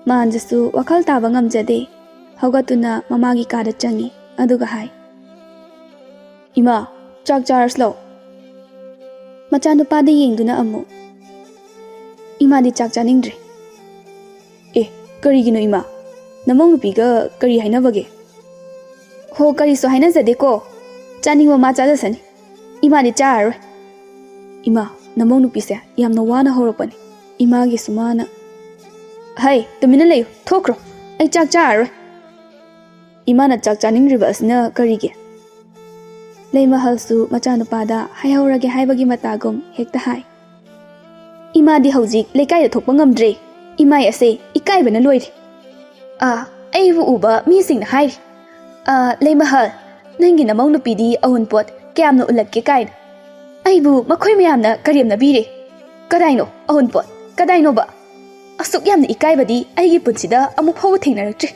ꯃꯥꯟꯖꯁꯨ ꯋꯥꯈꯜ ꯇꯥꯕ ꯉꯝꯖꯗꯦ꯫ ꯍꯧꯒꯠꯇꯨꯅ ꯃꯃꯥꯒꯤ ꯀꯥꯗ ꯆꯪꯉꯤ꯫ ꯑꯗꯨꯒ ꯍꯥꯏ, "ꯏꯃꯥ, ꯆꯥꯛ ꯆꯥꯔꯁꯤ ꯂꯥꯛꯑꯣ꯫" ꯃꯆꯥꯅꯨꯄꯥꯗ ꯌꯦꯡꯗꯨꯅ ꯑꯃꯨꯛ, "ꯏꯃꯥꯗꯤ ꯆꯥꯛ ꯆꯥꯅꯤꯡꯗ꯭ꯔꯦ꯫" "ꯑꯦ, ꯀꯔꯤꯒꯤꯅꯣ ꯏꯃꯥ? ꯅꯃꯧ ꯅꯨꯄꯤꯒ ꯀꯔꯤ ꯍꯥꯏꯅꯕꯒꯦ?" "ꯍꯣ, ꯀꯔꯤꯁꯨ ꯍꯥꯏꯅꯖꯗꯦꯀꯣ꯫ ꯆꯥꯅꯤꯡꯕ ꯃꯥ ꯆꯥꯖꯁꯅꯤ꯫ ꯏꯃꯥꯗꯤ ꯆꯥꯔꯔꯣꯏ꯫" "ꯏꯃꯥ, ꯅꯃꯧ ꯅꯨꯄꯤꯁꯦ ꯌꯥꯝꯅ ꯋꯥꯅ ꯍꯧꯔꯛꯄꯅꯤ꯫ ꯏꯃꯥꯒꯤꯁꯨ ꯃꯥꯅ꯫" "ꯍꯩ, ꯇꯨꯃꯤꯟꯅ ꯂꯩꯌꯨ, ꯊꯣꯛꯈ꯭ꯔꯣ꯫ ꯑꯩ ꯆꯥꯛ ꯆꯥꯔꯔꯣꯏ꯫" "ꯏꯃꯥꯅ ꯆꯥꯛ ꯆꯥꯅꯤꯡꯗ꯭ꯔꯤꯕ ꯑꯁꯤꯅ ꯀꯔꯤꯒꯤ?" ꯂꯩꯃꯍꯜꯁꯨ ꯃꯆꯥꯅꯨꯄꯥꯗ ꯍꯥꯏꯍꯧꯔꯒꯦ ꯍꯥꯏꯕꯒꯤ ꯃꯇꯥꯒꯨꯝ ꯍꯦꯛꯇ ꯍꯥꯏ꯫ "ꯏꯃꯥꯗꯤ ꯍꯧꯖꯤꯛ ꯂꯩꯀꯥꯏꯗ ꯊꯣꯛꯄ ꯉꯝꯗ꯭ꯔꯦ꯫ ꯏꯃꯥꯏ ꯑꯁꯦ ꯏꯀꯥꯏꯕꯅ ꯂꯣꯏꯔꯦ꯫ ꯑꯥ, ꯑꯩꯕꯨ ꯎꯕ ꯃꯤꯁꯤꯡꯅ ꯍꯥꯏꯔꯤ, 'ꯑꯥ, ꯂꯩꯃꯍꯜ, ꯅꯪꯒꯤ ꯅꯃꯧ ꯅꯨꯄꯤꯗꯤ ꯑꯎꯟꯄꯣꯠ ꯀꯌꯥꯝꯅ ꯎꯠꯂꯛꯀꯦ' ꯀꯥꯏꯅ꯫ ꯑꯩꯕꯨ ꯃꯈꯣꯏ ꯃꯌꯥꯝꯅ ꯀꯔꯦꯝꯅꯕꯤꯔꯦ꯫ ꯀꯗꯥꯏꯅꯣ ꯑꯎꯟꯄꯣꯠ? ꯀꯗꯥꯏꯅꯣꯕ? ꯑꯁꯨꯛ ꯌꯥꯝꯅ ꯏꯀꯥꯏꯕꯗꯤ ꯑꯩꯒꯤ ꯄꯨꯟꯁꯤꯗ ꯑꯃꯨꯛ ꯐꯥꯎꯕ ꯊꯦꯡꯅꯔꯛꯇ꯭ꯔꯤ꯫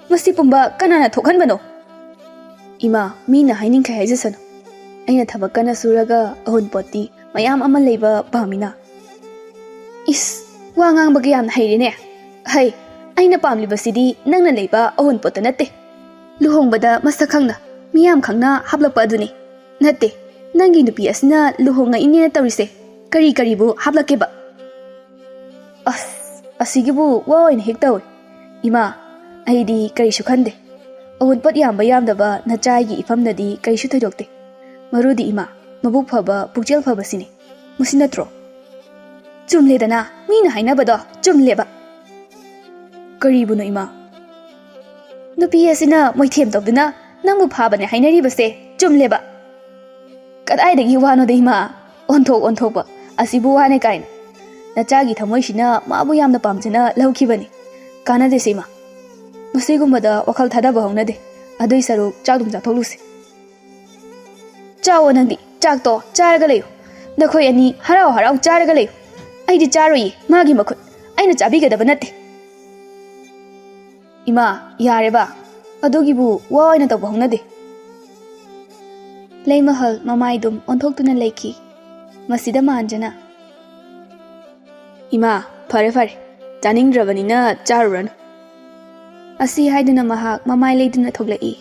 ꯃꯁꯤ ꯄꯨꯝꯕ ꯀꯅꯥꯅ ꯊꯣꯛꯍꯟꯕꯅꯣ?" "ꯏꯃꯥ, ꯃꯤꯅ ꯍꯥꯏꯅꯤꯡꯈꯩ ꯍꯥꯏꯖꯁꯅꯨ꯫ ꯑꯩꯅ ꯊꯕꯛ ꯀꯟꯅ ꯁꯨꯔꯒ ꯑꯎꯟꯄꯣꯠꯇꯤ ꯃꯌꯥꯝ ꯑꯃ ꯂꯩꯕ ꯄꯥꯝꯃꯤꯅ꯫" "ꯏꯁ, ꯋꯥ ꯉꯥꯡꯕꯒ ꯌꯥꯝꯅ ꯍꯩꯔꯦꯅꯦ꯫ ꯍꯩ, ꯑꯩꯅ ꯄꯥꯝꯂꯤꯕꯁꯤꯗꯤ ꯅꯪꯅ ꯂꯩꯕ ꯑꯎꯟꯄꯣꯠꯇ ꯅꯠꯇꯦ꯫ ꯂꯨꯍꯣꯡꯕꯗ ꯃꯁꯛ ꯈꯪꯅ, ꯃꯤꯌꯥꯝ ꯈꯪꯅ ꯍꯥꯞꯂꯛꯄ ꯑꯗꯨꯅꯤ꯫ ꯅꯠꯇꯦ, ꯅꯪꯒꯤ ꯅꯨꯄꯤ ꯑꯁꯤꯅ ꯂꯨꯍꯣꯡꯉꯛꯏꯅꯦꯅ ꯇꯧꯔꯤꯁꯦ꯫ ꯀꯔꯤ ꯀꯔꯤꯕꯨ ꯍꯥꯞꯂꯛꯀꯦꯕ?" "ꯑꯁ, ꯑꯁꯤꯒꯤꯕꯨ ꯋꯥ ꯑꯣꯏꯅ ꯍꯦꯛ ꯇꯧꯏ꯫ ꯏꯃꯥ, ꯑꯩꯗꯤ ꯀꯔꯤꯁꯨ ꯈꯟꯗꯦ꯫ ꯑꯎꯟꯄꯣꯠ ꯌꯥꯝꯕ ꯌꯥꯝꯗꯕ ꯅꯆꯥꯒꯤ ꯏꯐꯝꯗꯗꯤ ꯀꯔꯤꯁꯨ ꯊꯣꯏꯗꯣꯛꯇꯦ꯫ ꯃꯔꯨꯗꯤ ꯏꯃꯥ, ꯃꯕꯨꯛ ꯐꯕ, ꯄꯨꯛꯆꯦꯜ ꯐꯕꯁꯤꯅꯤ꯫ ꯃꯁꯤ ꯅꯠꯇ꯭ꯔꯣ?" "ꯆꯨꯝꯂꯦꯗꯅ, ꯃꯤꯅ ꯍꯥꯏꯅꯕꯗꯣ ꯆꯨꯝꯂꯦꯕ꯫" "ꯀꯔꯤꯕꯨꯅꯣ ꯏꯃꯥ?" ꯅꯨꯄꯤ ꯑꯁꯤꯅ ꯃꯣꯏꯊꯦꯝ ꯇꯧꯗꯨꯅ ꯅꯪꯕꯨ ꯐꯥꯕꯅꯦ ꯍꯥꯏꯅꯔꯤꯕꯁꯦ ꯆꯨꯝꯂꯦꯕ꯫ ꯀꯗꯥꯏꯗꯒꯤ ꯋꯥꯅꯣꯗ ꯏꯃꯥ? ꯑꯣꯟꯊꯣꯛ ꯑꯣꯟꯊꯣꯛꯄ ꯑꯁꯤꯕꯨ ꯋꯥꯅꯦ ꯀꯥꯏꯅ꯫ ꯅꯆꯥꯒꯤ ꯊꯃꯣꯏꯁꯤꯅ ꯃꯥꯕꯨ ꯌꯥꯝꯅ ꯄꯥꯝꯖꯅ ꯂꯧꯈꯤꯕꯅꯤ꯫ ꯀꯥꯟꯅꯗꯦꯁꯦ ꯏꯃꯥ, ꯃꯁꯤꯒꯨꯝꯕꯗ ꯋꯥꯈꯜ ꯊꯥꯗꯕ ꯍꯧꯅꯗꯦ꯫ ꯑꯗꯨꯏ ꯁꯔꯨꯛ ꯆꯥꯛ ꯑꯗꯨꯝ ꯆꯥꯊꯣꯛꯂꯨꯁꯦ꯫ ꯆꯥꯎꯑꯣ ꯅꯪꯗꯤ, ꯆꯥꯛꯇꯣ ꯆꯥꯔꯒ ꯂꯩꯌꯨ꯫ ꯅꯈꯣꯏ ꯑꯅꯤ ꯍꯔꯥꯎ ꯍꯔꯥꯎ ꯆꯥꯔꯒ ꯂꯩꯌꯨ꯫ ꯑꯩꯗꯤ ꯆꯥꯔꯣꯏꯌꯦ, ꯃꯥꯒꯤ ꯃꯈꯨꯠ ꯑꯩꯅ ꯆꯥꯕꯤꯒꯗꯕ ꯅꯠꯇꯦ꯫ ꯏꯃꯥ, ꯌꯥꯔꯦꯕ, ꯑꯗꯨꯒꯤꯕꯨ ꯋꯥ ꯑꯣꯏꯅ ꯇꯧꯕ ꯍꯧꯅꯗꯦ꯫ ꯂꯩꯃꯍꯜ ꯃꯃꯥꯏꯗꯨꯝ ꯑꯣꯟꯊꯣꯛꯇꯨꯅ ꯂꯩꯈꯤ꯫ ꯃꯁꯤꯗ ꯃꯥꯟꯖꯅ, "ꯏꯃꯥ, ꯐꯔꯦ ꯐꯔꯦ, ꯆꯥꯅꯤꯡꯗ꯭ꯔꯕꯅꯤꯅ ꯆꯥꯔꯨꯔꯅꯨ" ꯑꯁꯤ ꯍꯥꯏꯗꯨꯅ ꯃꯍꯥꯛ ꯃꯃꯥꯏ ꯂꯩꯗꯨꯅ ꯊꯣꯛꯂꯛꯏ꯫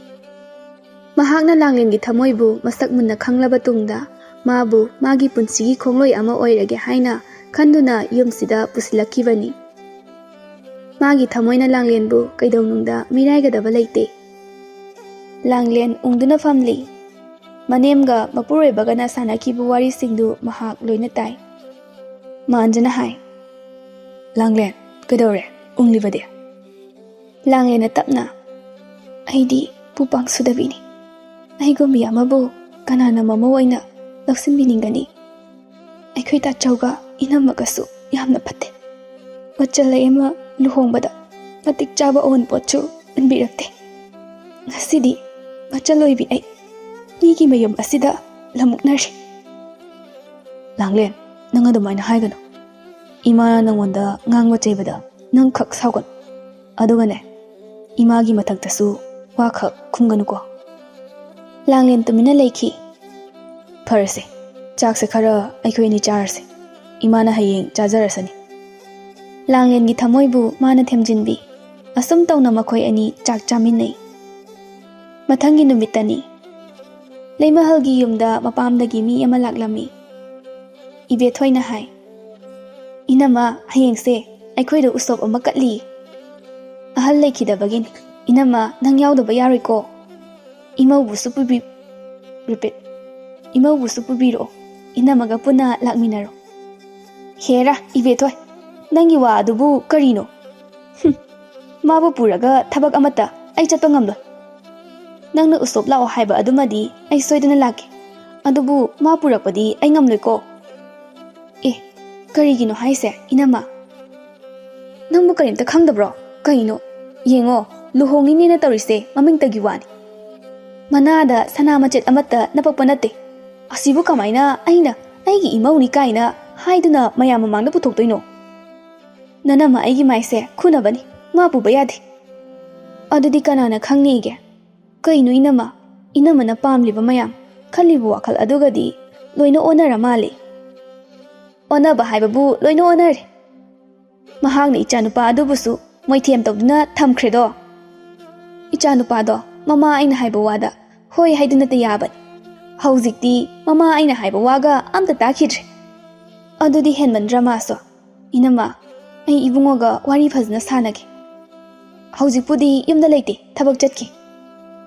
ꯃꯍꯥꯛꯅ ꯂꯥꯡꯂꯦꯟꯒꯤ ꯊꯃꯣꯏꯕꯨ ꯃꯁꯛ ꯃꯨꯟꯅ ꯈꯪꯂꯕ ꯇꯨꯡꯗ, ꯃꯥꯕꯨ ꯃꯥꯒꯤ ꯄꯨꯟꯁꯤꯒꯤ ꯈꯣꯡꯂꯣꯏ ꯑꯃ ꯑꯣꯏꯔꯒꯦ ꯍꯥꯏꯅ ꯈꯟꯗꯨꯅ ꯌꯨꯝꯁꯤꯗ ꯄꯨꯁꯤꯜꯂꯛꯈꯤꯕꯅꯤ꯫ ꯃꯥꯒꯤ ꯊꯃꯣꯏꯅ ꯂꯥꯡꯂꯦꯟꯕꯨ ꯀꯩꯗꯧꯅꯨꯡꯗ ꯃꯤꯔꯥꯏꯒꯗꯕ ꯂꯩꯇꯦ꯫ ꯂꯥꯡꯂꯦꯟ ꯎꯪꯗꯨꯅ ꯐꯝꯂꯤ꯫ ꯃꯅꯦꯝꯒ ꯃꯄꯨꯔꯣꯏꯕꯒꯅ ꯁꯥꯟꯅꯈꯤꯕ ꯋꯥꯔꯤꯁꯤꯡꯗꯨ ꯃꯍꯥꯛ ꯂꯣꯏꯅ ꯇꯥꯏ꯫ ꯃꯥꯟꯖꯅ ꯍꯥꯏ, "ꯂꯥꯡꯂꯦꯟ, ꯀꯩꯗꯧꯔꯦ? ꯎꯪꯂꯤꯕꯗꯤ?" ꯂꯥꯡꯂꯦꯟꯅ ꯇꯞꯅ, "ꯑꯩꯗꯤ ꯄꯨꯄꯥꯡ ꯁꯨꯗꯕꯤꯅꯤ꯫ ꯑꯩꯒꯨꯝꯕꯤ ꯑꯃꯕꯨ ꯀꯅꯥꯅ ꯃꯃꯧ ꯑꯣꯏꯅ ꯂꯧꯁꯤꯟꯕꯤꯅꯤꯡꯒꯅꯤ? ꯑꯩꯈꯣꯏ ꯇꯥꯆꯧꯒ ꯏꯅꯝꯃꯒꯁꯨ ꯌꯥꯝꯅ ꯐꯠꯇꯦ꯫ ꯃꯆꯜ ꯑꯃ ꯂꯨꯍꯣꯡꯕꯗ ꯃꯇꯤꯛ ꯆꯥꯕ ꯑꯋꯨꯟꯄꯣꯠꯁꯨ ꯍꯨꯟꯕꯤꯔꯛꯇꯦ꯫ ꯉꯁꯤꯗꯤ ꯃꯆꯜ ꯑꯣꯏꯕꯤ ꯑꯩ ꯃꯤꯒꯤ ꯃꯌꯨꯝ ꯑꯁꯤꯗ ꯂꯝꯃꯨꯛꯅꯔꯤ꯫" "ꯂꯥꯡꯂꯦꯟ, ꯅꯪ ꯑꯗꯨꯃꯥꯏꯅ ꯍꯥꯏꯒꯅꯨ꯫ ꯏꯃꯥꯅ ꯅꯪꯉꯣꯟꯗ ꯉꯥꯡꯕ ꯆꯩꯕꯗ ꯅꯪ ꯈꯛ ꯁꯥꯎꯒꯅꯨ꯫ ꯑꯗꯨꯒꯅꯦ, ꯏꯃꯥꯒꯤ ꯃꯊꯛꯇꯁꯨ ꯋꯥ ꯈꯛ ꯈꯨꯝꯒꯅꯨꯀꯣ꯫" ꯂꯥꯡꯂꯦꯟ ꯇꯨꯃꯤꯟꯅ ꯂꯩꯈꯤ꯫ "ꯐꯔꯁꯦ, ꯆꯥꯛꯁꯦ ꯈꯔ ꯑꯩꯈꯣꯏ ꯑꯅꯤ ꯆꯥꯔꯁꯦ꯫ ꯏꯃꯥꯅ ꯍꯌꯦꯡ ꯆꯥꯖꯔꯁꯅꯤ꯫" ꯂꯥꯡꯂꯦꯟꯒꯤ ꯊꯃꯣꯏꯕꯨ ꯃꯥꯅ ꯊꯦꯝꯖꯤꯟꯕꯤ꯫ ꯑꯁꯨꯝ ꯇꯧꯅ ꯃꯈꯣꯏ ꯑꯅꯤ ꯆꯥꯛ ꯆꯥꯃꯤꯟꯅꯩ꯫ ꯃꯊꯪꯒꯤ ꯅꯨꯃꯤꯠꯇꯅꯤ꯫ ꯂꯩꯃꯍꯜꯒꯤ ꯌꯨꯝꯗ ꯃꯄꯥꯝꯗꯒꯤ ꯃꯤ ꯑꯃ ꯂꯥꯛꯂꯝꯃꯤ꯫ ꯏꯕꯦꯊꯣꯏꯅ ꯍꯥꯏ, "ꯏꯅꯝꯃ, ꯍꯌꯦꯡꯁꯦ ꯑꯩꯈꯣꯏꯗ ꯎꯁꯣꯞ ꯑꯃ ꯀꯠꯂꯤ꯫ ꯑꯍꯜ ꯂꯩꯈꯤꯗꯕꯒꯤꯅꯤ꯫ ꯏꯅꯝꯃ, ꯅꯪ ꯌꯥꯎꯗꯕ ꯌꯥꯔꯣꯏꯀꯣ꯫ ꯏꯃꯧꯕꯨꯁꯨ ꯄꯨꯕꯤ-, repeat, ꯏꯃꯧꯕꯨꯁꯨ ꯄꯨꯕꯤꯔꯛꯑꯣ꯫ ꯏꯅꯝꯃꯒ ꯄꯨꯟꯅ ꯂꯥꯛꯃꯤꯟꯅꯔꯣ꯫" "ꯍꯦꯔꯥ, ꯏꯕꯦꯊꯣꯏ, ꯅꯪꯒꯤ ꯋꯥ ꯑꯗꯨꯕꯨ ꯀꯔꯤꯅꯣ? ꯍꯨꯝ, ꯃꯥꯕꯨ ꯄꯨꯔꯒ ꯊꯕꯛ ꯑꯃꯠꯇ ꯑꯩ ꯆꯠꯄ ꯉꯝꯂꯣꯏ꯫ ꯅꯪꯅ ꯎꯁꯣꯞ ꯂꯥꯛꯑꯣ ꯍꯥꯏꯕ ꯑꯗꯨꯃꯗꯤ ꯑꯩ ꯁꯣꯏꯗꯅ ꯂꯥꯛꯀꯦ꯫ ꯑꯗꯨꯕꯨ ꯃꯥ ꯄꯨꯔꯛꯄꯗꯤ ꯑꯩ ꯉꯝꯂꯣꯏꯀꯣ꯫ ꯑꯦ, ꯀꯔꯤꯒꯤꯅꯣ ꯍꯥꯏꯁꯦ, ꯏꯅꯝꯃ? ꯅꯪꯕꯨ ꯀꯔꯤꯝꯇ ꯈꯪꯗꯕ꯭ꯔꯣ? ꯀꯩꯅꯣ? ꯌꯦꯡꯉꯣ, ꯂꯨꯍꯣꯡꯉꯤꯅꯦꯅ ꯇꯧꯔꯤꯁꯦ ꯃꯃꯤꯡꯇꯒꯤ ꯋꯥꯅꯤ꯫ ꯃꯅꯥꯗ ꯁꯅꯥ ꯃꯆꯦꯠ ꯑꯃꯠꯇ ꯅꯄꯛꯄ ꯅꯠꯇꯦ꯫ ꯑꯁꯤꯕꯨ ꯀꯃꯥꯏꯅ ꯑꯩꯅ ꯑꯩꯒꯤ ꯏꯃꯧꯅꯤ ꯀꯥꯏꯅ ꯍꯥꯏꯗꯨꯅ ꯃꯌꯥꯝ ꯃꯃꯥꯡꯗ ꯄꯨꯊꯣꯛꯇꯣꯏꯅꯣ? ꯅꯅꯝꯃ ꯑꯩꯒꯤ ꯃꯥꯏꯁꯦ ꯈꯨꯅꯕꯅꯤ, ꯃꯥ ꯄꯨꯕ ꯌꯥꯗꯦ꯫ ꯑꯗꯨꯗꯤ ꯀꯅꯥꯅ ꯈꯪꯅꯤꯒꯦ? ꯀꯩꯅꯣ ꯏꯅꯝꯃ, ꯏꯅꯝꯃꯅ ꯄꯥꯝꯂꯤꯕ ꯃꯌꯥꯝ, ꯈꯜꯂꯤꯕ ꯋꯥꯈꯜ ꯑꯗꯨꯒꯗꯤ ꯂꯣꯏꯅ ꯑꯣꯟꯅꯔ ꯃꯥꯜꯂꯦ꯫ ꯑꯣꯟꯅꯕ ꯍꯥꯏꯕꯕꯨ ꯂꯣꯏꯅ ꯑꯣꯟꯅꯔꯦ꯫ ꯃꯍꯥꯛꯅ ꯏꯆꯥꯅꯨꯄꯥ ꯑꯗꯨꯕꯨꯁꯨ ꯃꯣꯏꯊꯦꯝ ꯇꯧꯗꯨꯅ ꯊꯝꯈ꯭ꯔꯦꯗꯣ꯫ ꯏꯆꯥꯅꯨꯄꯥꯗꯣ ꯃꯃꯥ ꯑꯩꯅ ꯍꯥꯏꯕ ꯋꯥꯗ ꯍꯣꯏ ꯍꯥꯏꯗꯨꯅꯇ ꯌꯥꯕꯅꯤ꯫ ꯍꯧꯖꯤꯛꯇꯤ ꯃꯃꯥ ꯑꯩꯅ ꯍꯥꯏꯕ ꯋꯥꯒ ꯑꯝꯇ ꯇꯥꯈꯤꯗ꯭ꯔꯦ꯫ ꯑꯗꯨꯗꯤ ꯍꯦꯟꯃꯟꯗ꯭ꯔ ꯃꯥꯁꯨ? ꯏꯅꯝꯃ, ꯑꯩ ꯏꯕꯨꯡꯉꯣꯒ ꯋꯥꯔꯤ ꯐꯖꯅ ꯁꯥꯟꯅꯒꯦ꯫ ꯍꯧꯖꯤꯛꯄꯨꯗꯤ ꯌꯨꯝꯗ ꯂꯩꯇꯦ, ꯊꯕꯛ ꯆꯠꯈꯤ꯫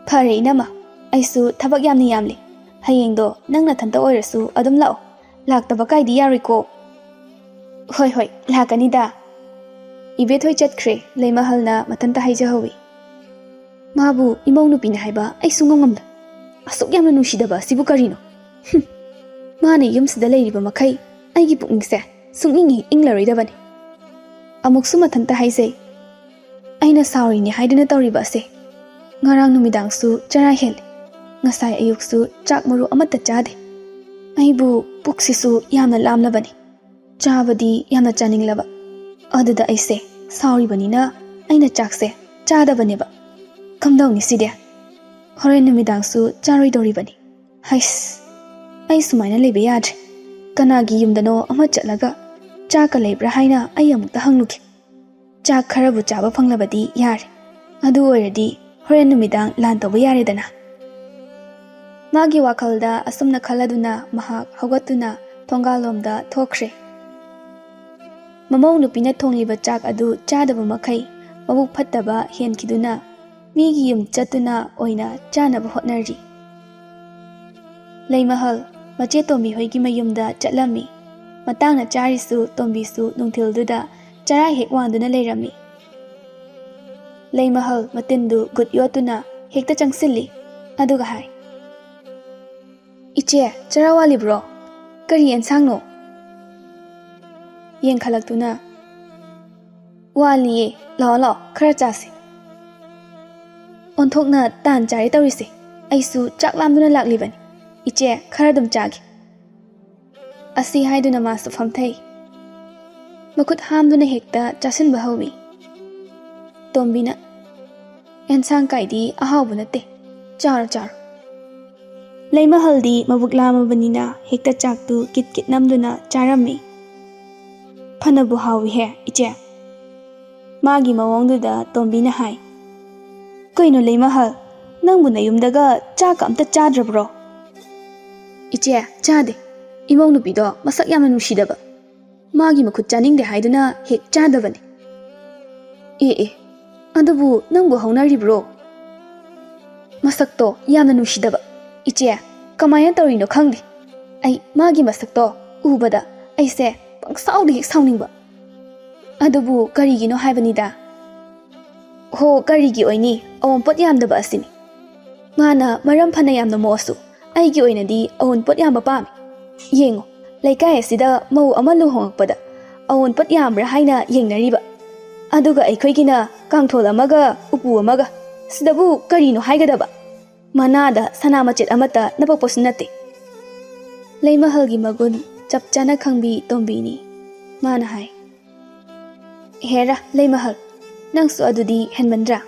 ꯐꯔꯦ ꯏꯅꯝꯃ, ꯑꯩꯁꯨ ꯊꯕꯛ ꯌꯥꯝꯅ ꯌꯥꯝꯂꯤ꯫ ꯍꯌꯦꯡꯗꯣ ꯅꯪ ꯅꯊꯟꯇ ꯑꯣꯏꯔꯁꯨ ꯑꯗꯨꯝ ꯂꯥꯛꯑꯣ, ꯂꯥꯛꯇꯕ ꯀꯥꯏꯗꯤ ꯌꯥꯔꯣꯏꯀꯣ꯫ ꯍꯣꯏ ꯍꯣꯏ, ꯂꯥꯛꯀꯅꯤꯗ꯫ ꯏꯕꯦꯊꯣꯏ ꯆꯠꯈ꯭ꯔꯦ, ꯂꯩꯃꯍꯜꯅ ꯃꯊꯟꯇ ꯍꯥꯏꯖꯍꯧꯏ꯫ ꯃꯥꯕꯨ ꯏꯃꯧ ꯅꯨꯄꯤꯅ ꯍꯥꯏꯕ ꯑꯩ ꯁꯨꯡꯉꯝ ꯉꯝꯗꯦ꯫ ꯑꯁꯨꯛ ꯌꯥꯝꯅ ꯅꯨꯡꯁꯤꯗꯕ ꯑꯁꯤꯕꯨ ꯀꯔꯤꯅꯣ? ꯍꯨꯝ꯫ ꯃꯥꯅ ꯌꯨꯝꯁꯤꯗ ꯂꯩꯔꯤꯕ ꯃꯈꯩ ꯑꯩꯒꯤ ꯄꯨꯛꯅꯤꯡꯁꯦ ꯁꯨꯡꯏꯪ ꯍꯦꯛ ꯏꯪꯂꯔꯣꯏꯗꯕꯅꯤ꯫ ꯑꯃꯨꯛꯁꯨ ꯃꯊꯟꯇ ꯍꯥꯏꯖꯩ, ꯑꯩꯅ ꯁꯥꯎꯔꯤꯅꯦ ꯍꯥꯏꯗꯨꯅ ꯇꯧꯔꯤꯕ ꯑꯁꯦ꯫ ꯉꯔꯥꯡ ꯅꯨꯃꯤꯗꯥꯡꯁꯨ ꯆꯔꯥ ꯍꯦꯜꯂꯦ, ꯉꯁꯥꯏ ꯑꯌꯨꯛꯁꯨ ꯆꯥꯛ ꯃꯔꯨ ꯑꯃꯠꯇ ꯆꯥꯗꯦ꯫ ꯑꯩꯕꯨ ꯄꯨꯛꯁꯤꯁꯨ ꯌꯥꯝꯅ ꯂꯥꯝꯂꯕꯅꯤ, ꯆꯥꯕꯗꯤ ꯌꯥꯝꯅ ꯆꯥꯅꯤꯡꯂꯕ꯫ ꯑꯗꯨꯗ ꯑꯩꯁꯦ ꯁꯥꯎꯔꯤꯕꯅꯤꯅ ꯑꯩꯅ ꯆꯥꯛꯁꯦ ꯆꯥꯗꯕꯅꯦꯕ꯫ ꯀꯝꯗꯧꯅꯤ ꯁꯤꯗꯤ? ꯍꯣꯔꯦꯟ ꯅꯨꯃꯤꯗꯥꯡꯁꯨ ꯆꯥꯔꯣꯏꯗꯧꯔꯤꯕꯅꯤ꯫ ꯍꯩꯁ, ꯑꯩ ꯁꯨꯃꯥꯏꯅ ꯂꯩꯕ ꯌꯥꯗ꯭ꯔꯦ꯫ ꯀꯅꯥꯒꯤ ꯌꯨꯝꯗꯅꯣ ꯑꯃ ꯆꯠꯂꯒ ꯆꯥꯛꯀ ꯂꯩꯕ꯭ꯔꯥ ꯍꯥꯏꯅ ꯑꯩ ꯑꯃꯨꯛꯇ ꯍꯪꯂꯨꯒꯦ꯫ ꯆꯥꯛ ꯈꯔꯕꯨ ꯆꯥꯕ ꯐꯪꯂꯕꯗꯤ ꯌꯥꯔꯦ꯫ ꯑꯗꯨ ꯑꯣꯏꯔꯗꯤ ꯍꯣꯔꯦꯟ ꯅꯨꯃꯤꯗꯥꯡ ꯂꯥꯟ ꯇꯧꯕ ꯌꯥꯔꯦꯗꯅ꯫ ꯃꯥꯒꯤ ꯋꯥꯈꯜꯗ ꯑꯁꯨꯝꯅ ꯈꯜꯂꯗꯨꯅ ꯃꯍꯥꯛ ꯍꯧꯒꯠꯇꯨꯅ ꯊꯣꯡꯒꯥꯜꯂꯣꯝꯗ ꯊꯣꯛꯈ꯭ꯔꯦ꯫ ꯃꯃꯧ ꯅꯨꯄꯤꯅ ꯊꯣꯡꯂꯤꯕ ꯆꯥꯛ ꯑꯗꯨ ꯆꯥꯗꯕ ꯃꯈꯩ ꯃꯕꯨꯛ ꯐꯠꯇꯕ ꯍꯦꯟꯈꯤꯗꯨꯅ ꯃꯤꯒꯤ ꯌꯨꯝ ꯆꯠꯇꯨꯅ ꯑꯣꯏꯅ ꯆꯥꯅꯕ ꯍꯣꯠꯅꯔꯤ꯫ ꯂꯩꯃꯍꯜ, ꯃꯆꯦ ꯇꯣꯝꯕꯤ ꯍꯣꯏꯒꯤ ꯃꯌꯨꯝꯗ ꯆꯠꯂꯝꯃꯤ꯫ ꯃꯇꯥꯡꯅ ꯆꯥꯔꯤꯁꯨ ꯇꯣꯝꯕꯤꯁꯨ ꯅꯨꯡꯊꯤꯜꯗꯨꯗ ꯆꯔꯥ ꯍꯦꯛ ꯋꯥꯟꯗꯨꯅ ꯂꯩꯔꯝꯃꯤ꯫ ꯂꯩꯃꯍꯜ ꯃꯇꯤꯟꯗꯨ ꯒꯨꯠ ꯌꯣꯠꯇꯨꯅ ꯍꯦꯛꯇ ꯆꯪꯁꯤꯜꯂꯤ꯫ ꯑꯗꯨꯒ ꯍꯥꯏ, "ꯏꯆꯦ, ꯆꯔꯥ ꯋꯥꯠꯂꯤꯕ꯭ꯔꯣ? ꯀꯔꯤ ꯑꯦꯟꯁꯥꯡꯅꯣ?" ꯌꯦꯡꯈꯠꯂꯛꯇꯨꯅ, "ꯋꯥꯠꯂꯤꯌꯦ, ꯂꯥꯛꯑꯣ ꯂꯥꯛꯑꯣ, ꯈꯔ ꯆꯥꯁꯤ꯫ ꯑꯣꯟꯊꯣꯛꯅ ꯇꯥꯟ ꯆꯥꯔꯦ ꯇꯧꯔꯤꯁꯦ꯫ ꯑꯩꯁꯨ ꯆꯥꯛ ꯂꯥꯝꯗꯨꯅ ꯂꯥꯛꯂꯤꯕꯅꯤ꯫ ꯏꯆꯦ, ꯈꯔ ꯑꯗꯨꯝ ꯆꯥꯒꯦ꯫" ꯑꯁꯤ ꯍꯥꯏꯗꯨꯅ ꯃꯥꯁꯨ ꯐꯝꯊꯩ꯫ ꯃꯈꯨꯠ ꯍꯥꯝꯗꯨꯅ ꯍꯦꯛꯇ ꯆꯥꯁꯤꯟꯕ ꯍꯧꯏ꯫ ꯇꯣꯝꯕꯤꯅ, "ꯑꯦꯟꯁꯥꯡ ꯀꯥꯏꯗꯤ ꯑꯍꯥꯎꯕ ꯅꯠꯇꯦ, ꯆꯥꯔꯣ ꯆꯥꯔꯣ꯫" ꯂꯩꯃꯍꯜꯗꯤ ꯃꯕꯨꯛ ꯂꯥꯝꯃꯕꯅꯤꯅ ꯍꯦꯛꯇ ꯆꯥꯛꯇꯨ ꯀꯤꯠ ꯀꯤꯠ ꯅꯝꯗꯨꯅ ꯆꯥꯔꯝꯃꯤ꯫ "ꯐꯅꯕꯨ ꯍꯥꯎꯏꯍꯦ, ꯏꯆꯦ꯫" ꯃꯥꯒꯤ ꯃꯑꯣꯡꯗꯨꯗ ꯇꯣꯝꯕꯤꯅ ꯍꯥꯏ, "ꯀꯩꯅꯣ ꯂꯩꯃꯍꯜ, ꯅꯪꯕꯨ ꯅꯌꯨꯝꯗꯒ ꯆꯥꯛꯀ ꯑꯝꯇ ꯆꯥꯗ꯭ꯔꯕ꯭ꯔꯣ?" "ꯏꯆꯦ, ꯆꯥꯗꯦ꯫ ꯏꯃꯧ ꯅꯨꯄꯤꯗꯣ ꯃꯁꯛ ꯌꯥꯝꯅ ꯅꯨꯡꯁꯤꯗꯕ꯫ ꯃꯥꯒꯤ ꯃꯈꯨꯠ ꯆꯥꯅꯤꯡꯗꯦ ꯍꯥꯏꯗꯨꯅ ꯍꯦꯛ ꯆꯥꯗꯕꯅꯤ꯫" "ꯑꯦ ꯑꯦ, ꯑꯗꯨꯕꯨ ꯅꯪꯕꯨ ꯍꯧꯅꯔꯤꯕ꯭ꯔꯣ?" "ꯃꯁꯛꯇꯣ ꯌꯥꯝꯅ ꯅꯨꯡꯁꯤꯗꯕ꯫ ꯏꯆꯦ, ꯀꯃꯥꯏꯅ ꯇꯧꯔꯤꯅꯣ ꯈꯪꯗꯦ꯫ ꯑꯩ ꯃꯥꯒꯤ ꯃꯁꯛꯇꯣ ꯎꯕꯗ ꯑꯩꯁꯦ ꯄꯪꯁꯥꯎꯗ ꯍꯦꯛ ꯁꯥꯎꯅꯤꯡꯕ꯫ ꯑꯗꯨꯕꯨ ꯀꯔꯤꯒꯤꯅꯣ ꯍꯥꯏꯕꯅꯤꯗ꯫" "ꯍꯣ, ꯀꯔꯤꯒꯤ ꯑꯣꯏꯅꯤ? ꯑꯋꯣꯟꯄꯣꯠ ꯌꯥꯝꯗꯕ ꯑꯁꯤꯅꯤ꯫ ꯃꯥꯅ ꯃꯔꯝ ꯐꯅ ꯌꯥꯝꯅ ꯃꯣꯛꯑꯁꯨ, ꯑꯩꯒꯤ ꯑꯣꯏꯅꯗꯤ ꯑꯋꯣꯟꯄꯣꯠ ꯌꯥꯝꯕ ꯄꯥꯝꯃꯤ꯫ ꯌꯦꯡꯉꯨ, ꯂꯩꯀꯥꯏ ꯑꯁꯤꯗ ꯃꯧ ꯑꯃ ꯂꯨꯍꯣꯡꯉꯛꯄꯗ ꯑꯋꯣꯟꯄꯣꯠ ꯌꯥꯝꯕ꯭ꯔꯥ ꯍꯥꯏꯅ ꯌꯦꯡꯅꯔꯤꯕ, ꯑꯗꯨꯒ ꯑꯩꯈꯣꯏꯒꯤꯅ ꯀꯥꯡꯊꯣꯜ ꯑꯃꯒ ꯎꯄꯨ ꯑꯃꯒ꯫ ꯁꯤꯗꯕꯨ ꯀꯔꯤꯅꯣ ꯍꯥꯏꯒꯗꯕ? ꯃꯅꯥꯗ ꯁꯅꯥ ꯃꯆꯦꯠ ꯑꯃꯠꯇ ꯅꯄꯛꯄꯁꯨ ꯅꯠꯇꯦ꯫" ꯂꯩꯃꯍꯜꯒꯤ ꯃꯒꯨꯟ ꯆꯞ ꯆꯥꯅ ꯈꯪꯕꯤ ꯇꯣꯝꯕꯤꯅꯤ꯫ ꯃꯥꯅ ꯍꯥꯏ, "ꯍꯦꯔꯥ ꯂꯩꯃꯍꯜ, ꯅꯪꯁꯨ ꯑꯗꯨꯗꯤ ꯍꯦꯟꯃꯟꯗ꯭ꯔꯥ?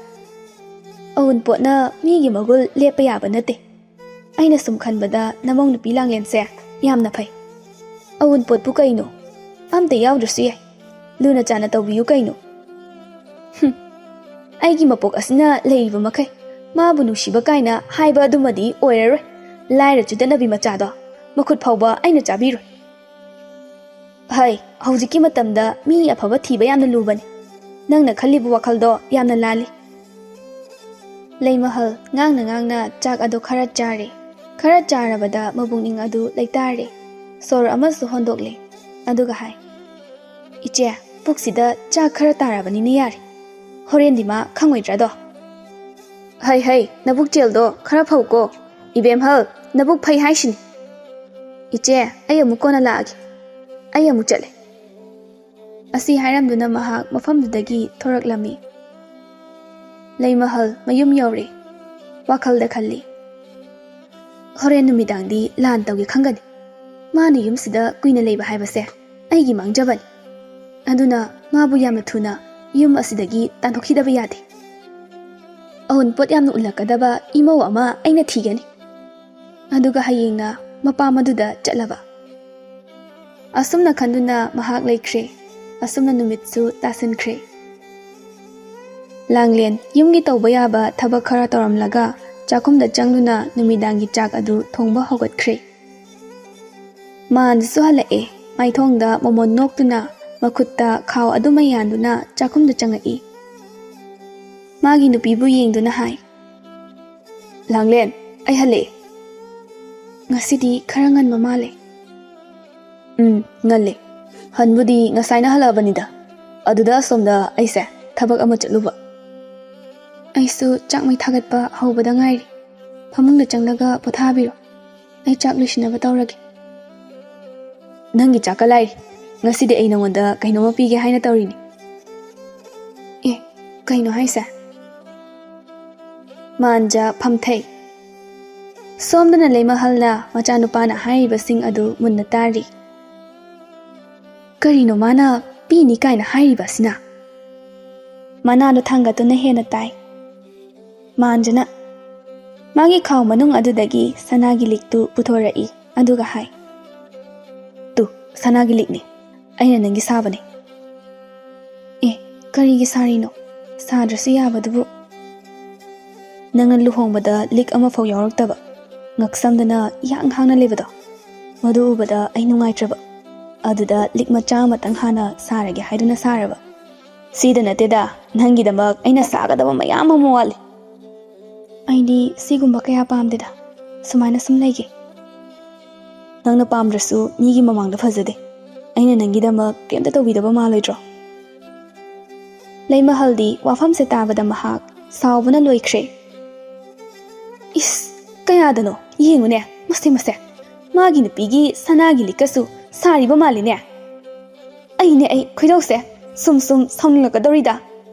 ꯑꯋꯨꯟꯄꯣꯠꯅ ꯃꯤꯒꯤ ꯃꯒꯨꯟ ꯂꯦꯞꯄ ꯌꯥꯕ ꯅꯠꯇꯦ꯫ ꯑꯩꯅ ꯁꯨꯝ ꯈꯟꯕꯗ ꯅꯃꯧ ꯅꯨꯄꯤ ꯂꯥꯡꯂꯦꯟꯁꯦ ꯌꯥꯝꯅ ꯐꯩ꯫ ꯑꯋꯨꯟꯄꯣꯠꯄꯨ ꯀꯩꯅꯣ? ꯑꯝꯇ ꯌꯥꯎꯗ꯭ꯔꯁꯨ ꯌꯥꯏ꯫ ꯂꯨꯅ ꯆꯥꯟꯅ ꯇꯧꯕꯤꯌꯨ ꯀꯩꯅꯣ꯫" "ꯍꯨꯝ, ꯑꯩꯒꯤ ꯃꯄꯣꯛ ꯑꯁꯤꯅ ꯂꯩꯔꯤꯕ ꯃꯈꯩ ꯃꯥꯕꯨ ꯅꯨꯡꯁꯤꯕ ꯀꯥꯏꯅ ꯍꯥꯏꯕ ꯑꯗꯨꯃꯗꯤ ꯑꯣꯏꯔꯔꯣꯏ꯫ ꯂꯥꯏꯔ ꯆꯨꯗꯠꯅꯕꯤ ꯃꯆꯥꯗꯣ ꯃꯈꯨꯠ ꯐꯥꯎꯕ ꯑꯩꯅ ꯆꯥꯕꯤꯔꯣꯏ꯫" "ꯍꯩ, ꯍꯧꯖꯤꯛꯀꯤ ꯃꯇꯝꯗ ꯃꯤ ꯑꯐꯕ ꯊꯤꯕ ꯌꯥꯝꯅ ꯂꯨꯕꯅꯤ꯫ ꯅꯪꯅ ꯈꯜꯂꯤꯕ ꯋꯥꯈꯜꯗꯣ ꯌꯥꯝꯅ ꯂꯥꯜꯂꯤ꯫" ꯂꯩꯃꯍꯜ ꯉꯥꯡꯅ ꯉꯥꯡꯅ ꯆꯥꯛ ꯑꯗꯨ ꯈꯔ ꯆꯥꯔꯦ꯫ ꯈꯔ ꯆꯥꯔꯕꯗ ꯃꯕꯨꯛꯅꯤꯡ ꯑꯗꯨ ꯂꯩꯇꯥꯔꯦ꯫ ꯁꯣꯔ ꯑꯃꯁꯨ ꯍꯣꯟꯗꯣꯛꯂꯦ꯫ ꯑꯗꯨꯒ ꯍꯥꯏ, "ꯏꯆꯦ, ꯄꯨꯛꯁꯤꯗ ꯆꯥꯛ ꯈꯔ ꯇꯥꯔꯕꯅꯤꯅ ꯌꯥꯔꯦ꯫ ꯍꯣꯔꯦꯟꯗꯤ ꯃꯥ ꯈꯪꯉꯣꯏꯗ꯭ꯔꯥꯗꯣ? ꯍꯩ ꯍꯩ, ꯅꯕꯨꯛ ꯆꯦꯜꯗꯣ ꯈꯔ ꯐꯧꯀꯣ꯫ ꯏꯕꯦꯝꯍꯜ, ꯅꯕꯨꯛ ꯐꯩ ꯍꯥꯏꯁꯤꯅꯤ꯫ ꯏꯆꯦ, ꯑꯩ ꯑꯃꯨꯛ ꯀꯣꯟꯅ ꯂꯥꯛꯑꯒꯦ꯫ ꯑꯩ ꯑꯃꯨꯛ ꯆꯠꯂꯦ꯫ ꯑꯁꯤ ꯍꯥꯏꯔꯝꯗꯨꯅ ꯃꯍꯥꯛ ꯃꯐꯝꯗꯨꯗꯒꯤ ꯊꯣꯔꯛꯂꯝꯃꯤ꯫ ꯂꯩꯃꯍꯜ ꯃꯌꯨꯝ ꯌꯧꯔꯦ꯫ ꯋꯥꯈꯜꯗ ꯈꯜꯂꯤ, "ꯍꯣꯔꯦꯟ ꯅꯨꯃꯤꯗꯥꯡꯗꯤ ꯂꯥꯟ ꯇꯧꯒꯦ ꯈꯪꯒꯅꯤ꯫ ꯃꯥꯅ ꯌꯨꯝꯁꯤꯗ ꯀꯨꯏꯅ ꯂꯩꯕ ꯍꯥꯏꯕꯁꯦ ꯑꯩꯒꯤ ꯃꯥꯡꯖꯕꯅꯤ꯫ ꯑꯗꯨꯅ ꯃꯥꯕꯨ ꯌꯥꯝꯅ ꯊꯨꯅ ꯌꯨꯝ ꯑꯁꯤꯗꯒꯤ ꯇꯥꯟꯊꯣꯛꯈꯤꯗꯕ ꯌꯥꯗꯦ꯫ ꯑꯎꯟꯄꯣꯠ ꯌꯥꯝꯅ ꯎꯠꯂꯛꯀꯗꯕ ꯏꯃꯧ ꯑꯃ ꯑꯩꯅ ꯊꯤꯒꯅꯤ꯫ ꯑꯗꯨꯒ ꯍꯌꯦꯡꯅ ꯃꯄꯥꯝ ꯑꯗꯨꯗ ꯆꯠꯂꯕ"꯫ ꯑꯁꯨꯝꯅ ꯈꯟꯗꯨꯅ ꯃꯍꯥꯛ ꯂꯩꯈ꯭ꯔꯦ꯫ ꯑꯁꯨꯝꯅ ꯅꯨꯃꯤꯠꯁꯨ ꯇꯥꯁꯤꯟꯈ꯭ꯔꯦ꯫ ꯂꯥꯡꯂꯦꯟ ꯌꯨꯝꯒꯤ ꯇꯧꯕ ꯌꯥꯕ ꯊꯕꯛ ꯈꯔ ꯇꯧꯔꯝꯂꯒ ꯆꯥꯛꯈꯨꯝꯗ ꯆꯪꯗꯨꯅ ꯅꯨꯃꯤꯗꯥꯡꯒꯤ ꯆꯥꯛ ꯑꯗꯨ ꯊꯣꯡꯕ ꯍꯧꯒꯠꯈ꯭ꯔꯦ꯫ ꯃꯥꯟꯁꯨ ꯍꯜꯂꯛꯑꯦ꯫ ꯃꯥꯏꯊꯣꯡꯗ ꯃꯣꯃꯣꯟ ꯅꯣꯛꯇꯨꯅ ꯃꯈꯨꯠꯇ ꯈꯥꯎ ꯑꯗꯨꯃ ꯌꯥꯟꯗꯨꯅ ꯆꯥꯛꯈꯨꯝꯗ ꯆꯪꯉꯛꯏ꯫ ꯃꯥꯒꯤ ꯅꯨꯄꯤꯕꯨ ꯌꯦꯡꯗꯨꯅ ꯍꯥꯏ, "ꯂꯥꯡꯂꯦꯟ, ꯑꯩ ꯍꯜꯂꯛꯑꯦ꯫ ꯉꯁꯤꯗꯤ ꯈꯔ ꯉꯟꯕ ꯃꯥꯜꯂꯦ"꯫ "ꯎꯝ, ꯉꯜꯂꯦ꯫ ꯍꯟꯕꯨꯗꯤ ꯉꯁꯥꯏꯅ ꯍꯜꯂꯛꯑꯕꯅꯤꯗ꯫ ꯑꯗꯨꯗ ꯑꯁꯣꯝꯗ ꯑꯩꯁꯦ ꯊꯕꯛ ꯑꯃ ꯆꯠꯂꯨꯕ"꯫ "ꯑꯩꯁꯨ ꯆꯥꯛ ꯃꯩ ꯊꯥꯒꯠꯄ ꯍꯧꯕꯗ ꯉꯥꯏꯔꯤ꯫ ꯐꯃꯨꯡꯗ ꯆꯪꯂꯒ ꯄꯣꯊꯥꯕꯤꯔꯣ꯫ ꯑꯩ ꯆꯥꯛ ꯂꯣꯏꯁꯤꯟꯅꯕ ꯇꯧꯔꯒꯦ"꯫ "ꯅꯪꯒꯤ ꯆꯥꯛꯀ ꯂꯥꯏꯔꯤ꯫ ꯉꯁꯤꯗꯤ ꯑꯩ ꯅꯉꯣꯟꯗ ꯀꯩꯅꯣꯝꯃ ꯄꯤꯒꯦ ꯍꯥꯏꯅ ꯇꯧꯔꯤꯅꯤ"꯫ "ꯑꯦ, ꯀꯩꯅꯣ ꯍꯥꯏꯁꯦ?" ꯃꯥꯟꯖ ꯐꯝꯊꯩ꯫ ꯁꯣꯝꯗꯅ ꯂꯩꯃꯍꯜꯅ ꯃꯆꯥꯅꯨꯄꯥꯅ ꯍꯥꯏꯔꯤꯕꯁꯤꯡ ꯑꯗꯨ ꯃꯨꯟꯅ ꯇꯥꯔꯤ꯫ "ꯀꯔꯤꯅꯣ ꯃꯥꯅ ꯄꯤꯅꯤ ꯀꯥꯏꯅ ꯍꯥꯏꯔꯤꯕ ꯑꯁꯤꯅ?" ꯃꯅꯥꯗꯣ ꯊꯥꯡꯒꯠꯇꯨꯅ ꯍꯦꯟꯅ ꯇꯥꯏ꯫ ꯃꯥꯟꯖꯅ ꯃꯥꯒꯤ ꯈꯥꯎ ꯃꯅꯨꯡ ꯑꯗꯨꯗꯒꯤ ꯁꯅꯥꯒꯤ ꯂꯤꯛꯇꯨ ꯄꯨꯊꯣꯔꯛꯏ, ꯑꯗꯨꯒ ꯍꯥꯏ, "ꯇꯨ, ꯁꯅꯥꯒꯤ ꯂꯤꯛꯅꯤ꯫ ꯑꯩꯅ ꯅꯪꯒꯤ ꯁꯥꯕꯅꯤ"꯫ "ꯑꯦ, ꯀꯔꯤꯒꯤ ꯁꯥꯔꯤꯅꯣ? ꯁꯥꯗ꯭ꯔꯁꯨ ꯌꯥꯕꯗꯨꯕꯨ"꯫ "ꯅꯪꯅ ꯂꯨꯍꯣꯡꯕꯗ ꯂꯤꯛ ꯑꯃꯐꯥꯎ ꯌꯥꯎꯔꯛꯇꯕ, ꯉꯛꯁꯝꯗꯅ ꯏꯍꯥꯡ ꯍꯥꯡꯅ ꯂꯩꯕꯗꯣ, ꯃꯗꯨ ꯎꯕꯗ ꯑꯩ ꯅꯨꯡꯉꯥꯏꯇ꯭ꯔꯕ꯫ ꯑꯗꯨꯗ ꯂꯤꯛ ꯃꯆꯥ ꯑꯃꯇꯪ ꯍꯥꯟꯅ ꯁꯥꯔꯒꯦ ꯍꯥꯏꯗꯨꯅ ꯁꯥꯔꯕ꯫ ꯁꯤꯗ ꯅꯠꯇꯦꯗ, ꯅꯪꯒꯤꯗꯃꯛ ꯑꯩꯅ ꯁꯥꯒꯗꯕ ꯃꯌꯥꯝ ꯑꯃ ꯋꯥꯠꯂꯤ"꯫ "ꯑꯩꯗꯤ ꯁꯤꯒꯨꯝꯕ ꯀꯌꯥ ꯄꯥꯝꯗꯦꯗ, ꯁꯨꯃꯥꯏꯅ ꯁꯨꯝ ꯂꯩꯒꯦ"꯫ "ꯅꯪꯅ ꯄꯥꯝꯗ꯭ꯔꯁꯨ ꯃꯤꯒꯤ ꯃꯃꯥꯡꯗ ꯐꯖꯗꯦ꯫ ꯑꯩꯅ ꯅꯪꯒꯤꯗꯃꯛ ꯀꯩꯝꯇ ꯇꯧꯕꯤꯗꯕ ꯃꯥꯜꯂꯣꯏꯗ꯭ꯔꯣ?" ꯂꯩꯃꯍꯜꯗꯤ ꯋꯥꯐꯝꯁꯦ ꯇꯥꯕꯗ ꯃꯍꯥꯛ ꯁꯥꯎꯕꯅ ꯂꯣꯏꯈ꯭ꯔꯦ꯫ "ꯏꯁ, ꯀꯌꯥꯗꯅꯣ ꯌꯦꯡꯉꯨꯅꯦ, ꯃꯁꯦ ꯃꯁꯦ, ꯃꯥꯒꯤ ꯅꯨꯄꯤꯒꯤ ꯁꯅꯥꯒꯤ ꯂꯤꯛꯀꯁꯨ ꯁꯥꯔꯤꯕ ꯃꯥꯜꯂꯤꯅꯦ꯫ ꯑꯩꯅꯦ ꯑꯩ ꯈꯣꯏꯗꯧꯁꯦ ꯁꯨꯝ ꯁꯨꯝ ꯁꯥꯎꯅꯤꯡꯂꯛꯀꯗꯧꯔꯤꯗ꯫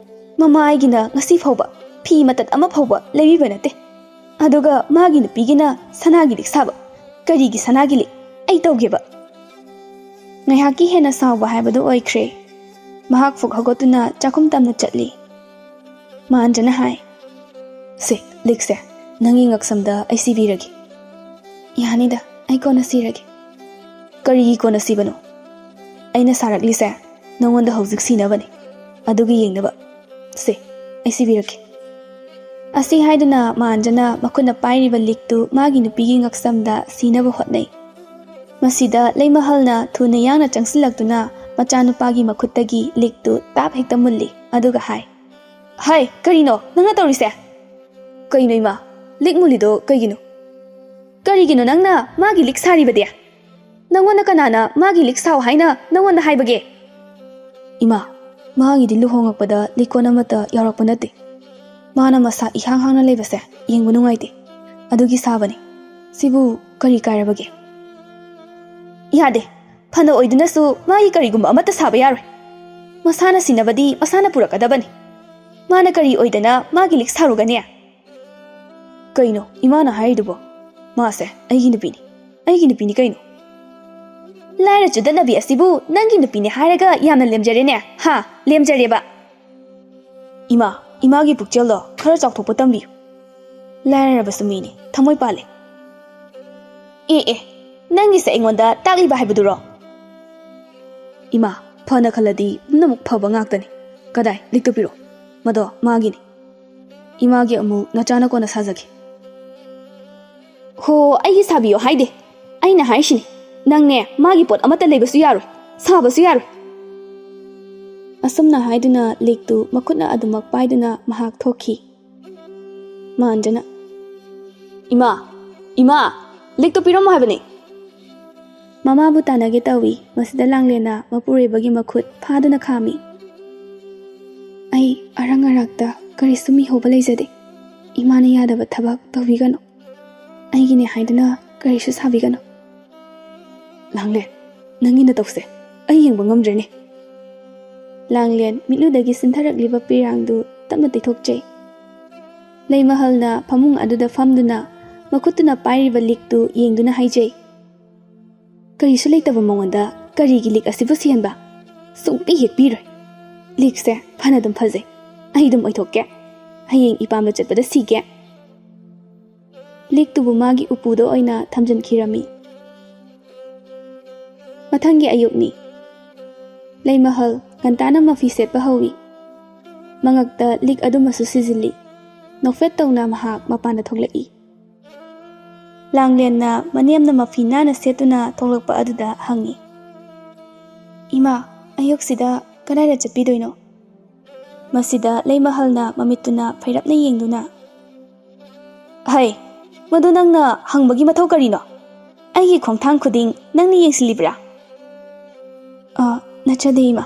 ꯃꯃꯥ ꯑꯩꯒꯤꯅ ꯉꯁꯤ ꯐꯥꯎꯕ ꯐꯤ ꯃꯇꯠ ꯑꯃ ꯐꯥꯎꯕ ꯂꯩꯕꯤꯕ ꯅꯠꯇꯦ꯫ ꯑꯗꯨꯒ ꯃꯥꯒꯤ ꯅꯨꯄꯤꯒꯤꯅ ꯁꯅꯥꯒꯤ ꯂꯤꯛ ꯁꯥꯕ꯫ ꯀꯔꯤꯒꯤ ꯁꯅꯥꯒꯤ ꯂꯤꯛ? ꯑꯩ ꯇꯧꯒꯦꯕ!" ꯉꯥꯏꯍꯥꯛꯀꯤ ꯍꯦꯟꯅ ꯁꯥꯎꯕ ꯍꯥꯏꯕꯗꯨ ꯑꯣꯏꯈ꯭ꯔꯦ꯫ ꯃꯍꯥꯛ ꯐꯨꯛ ꯍꯧꯒꯠꯇꯨꯅ ꯆꯥꯛꯈꯨꯝ ꯇꯝꯅ ꯆꯠꯂꯤ꯫ ꯃꯥꯟꯖꯅ ꯍꯥꯏ, "ꯁꯦ, ꯂꯤꯛꯁꯦ ꯅꯪꯒꯤ ꯉꯛꯁꯝꯗ ꯑꯩ ꯁꯤꯕꯤꯔꯒꯦ꯫" "ꯌꯥꯅꯤꯗ, ꯑꯩ ꯀꯣꯟꯅ ꯁꯤꯔꯒꯦ꯫" "ꯀꯔꯤꯒꯤ ꯀꯣꯟꯅ ꯁꯤꯕꯅꯣ? ꯑꯩꯅ ꯁꯥꯔꯛꯂꯤꯁꯦ ꯅꯉꯣꯟꯗ ꯍꯧꯖꯤꯛ ꯁꯤꯅꯕꯅꯤ꯫ ꯑꯗꯨꯒꯤ ꯌꯦꯡꯅꯕ꯫ ꯁꯦ, ꯑꯩ ꯁꯤꯕꯤꯔꯛꯀꯦ꯫" ꯑꯁꯤ ꯍꯥꯏꯗꯨꯅ ꯃꯥꯟꯖꯅ ꯃꯈꯨꯠꯅ ꯄꯥꯏꯔꯤꯕ ꯂꯤꯛꯇꯨ ꯃꯥꯒꯤ ꯅꯨꯄꯤꯒꯤ ꯉꯛꯁꯝꯗ ꯁꯤꯅꯕ ꯍꯣꯠꯅꯩ꯫ ꯃꯁꯤꯗ ꯂꯩꯃꯍꯜꯅ ꯊꯨꯅ ꯌꯥꯡꯅ ꯆꯪꯁꯤꯜꯂꯛꯇꯨꯅ ꯃꯆꯥꯅꯨꯄꯥꯒꯤ ꯃꯈꯨꯠꯇꯒꯤ ꯂꯤꯛꯇꯨ ꯇꯥꯞ ꯍꯦꯛꯇ ꯃꯨꯜꯂꯤ, ꯑꯗꯨꯒ ꯍꯥꯏ, "ꯍꯥꯏ, ꯀꯔꯤꯅꯣ ꯅꯪꯅ ꯇꯧꯔꯤꯁꯦ?" "ꯀꯩꯅꯣ ꯏꯃꯥ, ꯂꯤꯛ ꯃꯨꯜꯂꯤꯗꯣ ꯀꯩꯒꯤꯅꯣ?" "ꯀꯔꯤꯒꯤꯅꯣ ꯅꯪꯅ ꯃꯥꯒꯤ ꯂꯤꯛ ꯁꯥꯔꯤꯕꯗꯤ? ꯅꯪꯉꯣꯟꯗ ꯀꯅꯥꯅ ꯃꯥꯒꯤ ꯂꯤꯛ ꯁꯥꯎ ꯍꯥꯏꯅ ꯅꯪꯉꯣꯟꯗ ꯍꯥꯏꯕꯒꯦ?" "ꯏꯃꯥ, ꯃꯥꯒꯤꯗꯤ ꯂꯨꯍꯣꯡꯉꯛꯄꯗ ꯂꯤꯛꯀꯣꯟ ꯑꯃꯠꯇ ꯌꯥꯎꯔꯛꯄ ꯅꯠꯇꯦ꯫ ꯃꯥꯅ ꯃꯁꯥ ꯏꯍꯥꯡ ꯍꯥꯡꯅ ꯂꯩꯕꯁꯦ ꯌꯦꯡꯕ ꯅꯨꯡꯉꯥꯏꯇꯦ꯫ ꯑꯗꯨꯒꯤ ꯁꯥꯕꯅꯤ꯫ ꯁꯤꯕꯨ ꯀꯔꯤ ꯀꯥꯏꯔꯕꯒꯦ?" "ꯌꯥꯗꯦ꯫ ꯐꯅ ꯑꯣꯏꯗꯨꯅꯁꯨ ꯃꯥꯒꯤ ꯀꯔꯤꯒꯨꯝꯕ ꯑꯃꯠꯇ ꯁꯥꯕ ꯌꯥꯔꯣꯏ꯫ ꯃꯁꯥꯅ ꯁꯤꯅꯕꯗꯤ ꯃꯁꯥꯅ ꯄꯨꯔꯛꯀꯗꯕꯅꯤ꯫ ꯃꯥꯅ ꯀꯔꯤ ꯑꯣꯏꯗꯅ ꯃꯥꯒꯤ ꯂꯤꯛ ꯁꯥꯔꯨꯒꯅꯤ?" "ꯀꯩꯅꯣ ꯏꯃꯥꯅ ꯍꯥꯏꯔꯤꯗꯨꯕꯣ? ꯃꯥꯁꯦ ꯑꯩꯒꯤ ꯅꯨꯄꯤꯅꯤ꯫ ꯑꯩꯒꯤ ꯅꯨꯄꯤꯅꯤ ꯀꯩꯅꯣ?" "ꯂꯥꯏꯔ ꯆꯨꯗꯠꯅꯕꯤ ꯑꯁꯤꯕꯨ ꯅꯪꯒꯤ ꯅꯨꯄꯤꯅꯤ ꯍꯥꯏꯔꯒ ꯌꯥꯝꯅ ꯂꯦꯝꯖꯔꯦꯅꯦ, ꯍꯥ? ꯂꯦꯝꯖꯔꯦꯕ?" "ꯏꯃꯥ, ꯏꯃꯥꯒꯤ ꯄꯨꯛꯆꯦꯜꯗꯣ ꯈꯔ ꯆꯥꯎꯊꯣꯛꯄ ꯇꯝꯕꯤꯌꯨ꯫ ꯂꯥꯏꯔꯔꯕꯁꯨ ꯃꯤꯅꯤ, ꯊꯃꯣꯏ ꯄꯥꯜꯂꯦ꯫" "ꯑꯦ ꯑꯦ, ꯅꯪꯒꯤꯁꯦ ꯑꯩꯉꯣꯟꯗ ꯇꯥꯛꯂꯤꯕ ꯍꯥꯏꯕꯗꯨꯔꯣ?" "ꯏꯃꯥ, ꯐꯅ ꯈꯜꯂꯗꯤ ꯄꯨꯝꯅꯃꯛ ꯐꯕ ꯉꯥꯛꯇꯅꯤ꯫ ꯀꯗꯥꯏ, ꯂꯤꯛꯇꯨ ꯄꯤꯔꯛꯑꯣ꯫ ꯃꯗꯣ ꯃꯥꯒꯤꯅꯤ꯫ ꯏꯃꯥꯒꯤ ꯑꯃꯨꯛ ꯅꯆꯥꯅ ꯀꯣꯟꯅ ꯁꯥꯖꯒꯦ꯫" "ꯍꯣ, ꯑꯩꯒꯤ ꯁꯥꯕꯤꯌꯣ ꯍꯥꯏꯗꯦ꯫ ꯑꯩꯅ ꯍꯥꯏꯁꯤꯅꯤ, ꯅꯪꯅꯦ ꯃꯥꯒꯤ ꯄꯣꯠ ꯑꯃꯠꯇ ꯂꯩꯕꯁꯨ ꯌꯥꯔꯣꯏ, ꯁꯥꯕꯁꯨ ꯌꯥꯔꯣꯏ꯫" ꯑꯁꯨꯝꯅ ꯍꯥꯏꯗꯨꯅ ꯂꯤꯛꯇꯨ ꯃꯈꯨꯠꯅ ꯑꯗꯨꯃꯛ ꯄꯥꯏꯗꯨꯅ ꯃꯍꯥꯛ ꯊꯣꯛꯈꯤ꯫ ꯃꯥꯟꯖꯅ, "ꯏꯃꯥ, ꯏꯃꯥ, ꯂꯤꯛꯇꯨ ꯄꯤꯔꯝꯃꯣ ꯍꯥꯏꯕꯅꯤ!" ꯃꯃꯥꯕꯨ ꯇꯥꯟꯅꯒꯦ ꯇꯧꯏ꯫ ꯃꯁꯤꯗ ꯂꯥꯡꯂꯦꯟꯅ ꯃꯄꯨꯔꯣꯏꯕꯒꯤ ꯃꯈꯨꯠ ꯐꯥꯗꯨꯅ ꯈꯥꯝꯃꯤ꯫ ꯑꯩ ꯑꯔꯪ ꯑꯔꯥꯛꯇ ꯀꯔꯤꯁꯨ ꯃꯤꯍꯧꯕ ꯂꯩꯖꯗꯦ꯫ ꯏꯃꯥꯅ ꯌꯥꯗꯕ ꯊꯕꯛ ꯇꯧꯕꯤꯒꯅꯨ꯫ ꯑꯩꯒꯤꯅꯦ ꯍꯥꯏꯗꯨꯅ ꯀꯔꯤꯁꯨ ꯁꯥꯕꯤꯒꯅꯨ꯫ ꯂꯥꯡꯂꯦꯟ, ꯅꯪꯒꯤ ꯅꯇꯧꯁꯦ ꯑꯩ ꯌꯦꯡꯕ ꯉꯝꯗ꯭ꯔꯦꯅꯦ꯫ ꯂꯥꯡꯂꯦꯟ ꯃꯤꯠꯂꯨꯗꯒꯤ ꯆꯤꯟꯊꯔꯛꯂꯤꯕ ꯄꯤꯔꯥꯡꯗꯨ ꯇꯞꯅ ꯇꯩꯊꯣꯛꯆꯩ꯫ ꯂꯩꯃꯍꯜꯅ ꯐꯃꯨꯡ ꯑꯗꯨꯗ ꯐꯝꯗꯨꯅ ꯃꯈꯨꯠꯇꯨꯅ ꯄꯥꯏꯔꯤꯕ ꯂꯤꯛꯇꯨ ꯌꯦꯡꯗꯨꯅ ꯍꯥꯏꯖꯩ, "ꯀꯔꯤꯁꯨ ꯂꯩꯇꯕ ꯃꯉꯣꯟꯗ ꯀꯔꯤꯒꯤ ꯂꯤꯛ ꯑꯁꯤꯕꯨ ꯁꯤꯍꯟꯕ? ꯁꯨꯡꯄꯤ ꯍꯦꯛ ꯄꯤꯔꯣꯏ꯫ ꯂꯤꯛꯁꯦ ꯐꯅ ꯑꯗꯨꯝ ꯐꯖꯩ꯫ ꯑꯩ ꯑꯗꯨꯝ ꯑꯣꯏꯊꯣꯛꯀꯦ꯫ ꯍꯌꯦꯡ ꯏꯄꯥꯝꯗ ꯆꯠꯄꯗ ꯁꯤꯒꯦ꯫" ꯂꯤꯛꯇꯨꯕꯨ ꯃꯥꯒꯤ ꯎꯄꯨꯗ ꯑꯣꯏꯅ ꯊꯝꯖꯤꯟꯈꯤꯔꯝꯃꯤ꯫ ꯃꯊꯪꯒꯤ ꯑꯌꯨꯛꯅꯤ꯫ ꯂꯩꯃꯍꯜ ꯉꯟꯇꯥꯅ ꯃꯐꯤ ꯁꯦꯠꯄ ꯍꯧꯏ꯫ ꯃꯉꯛꯇ ꯂꯤꯛ ꯑꯗꯨꯃꯁꯨ ꯁꯤꯖꯤꯜꯂꯤ꯫ ꯅꯣꯛꯐꯦꯠ ꯇꯧꯅ ꯃꯍꯥꯛ ꯃꯄꯥꯟꯗ ꯊꯣꯛꯂꯛꯏ꯫ ꯂꯥꯡꯂꯦꯟꯅ ꯃꯅꯦꯝꯅ ꯃꯐꯤ ꯅꯥꯟꯅ ꯁꯦꯠꯇꯨꯅ ꯊꯣꯛꯂꯛꯄ ꯑꯗꯨꯗ ꯍꯪꯉꯤ, "ꯏꯃꯥ, ꯑꯌꯨꯛꯁꯤꯗ ꯀꯗꯥꯏꯗ ꯆꯠꯄꯤꯗꯣꯏꯅꯣ?" ꯃꯁꯤꯗ ꯂꯩꯃꯍꯜꯅ ꯃꯃꯤꯠꯇꯨꯅ ꯐꯩꯔꯞꯅ ꯌꯦꯡꯗꯨꯅ, "ꯍꯩ, ꯃꯗꯨ ꯅꯪꯅ ꯍꯪꯕꯒꯤ ꯃꯊꯧ ꯀꯔꯤꯅꯣ? ꯑꯩꯒꯤ ꯈꯣꯡꯊꯥꯡ ꯈꯨꯗꯤꯡ ꯅꯪꯅ ꯌꯦꯡꯁꯤꯜꯂꯤꯕ꯭ꯔꯥ?" "ꯑ, ꯅꯠꯆꯗꯦ ꯏꯃꯥ꯫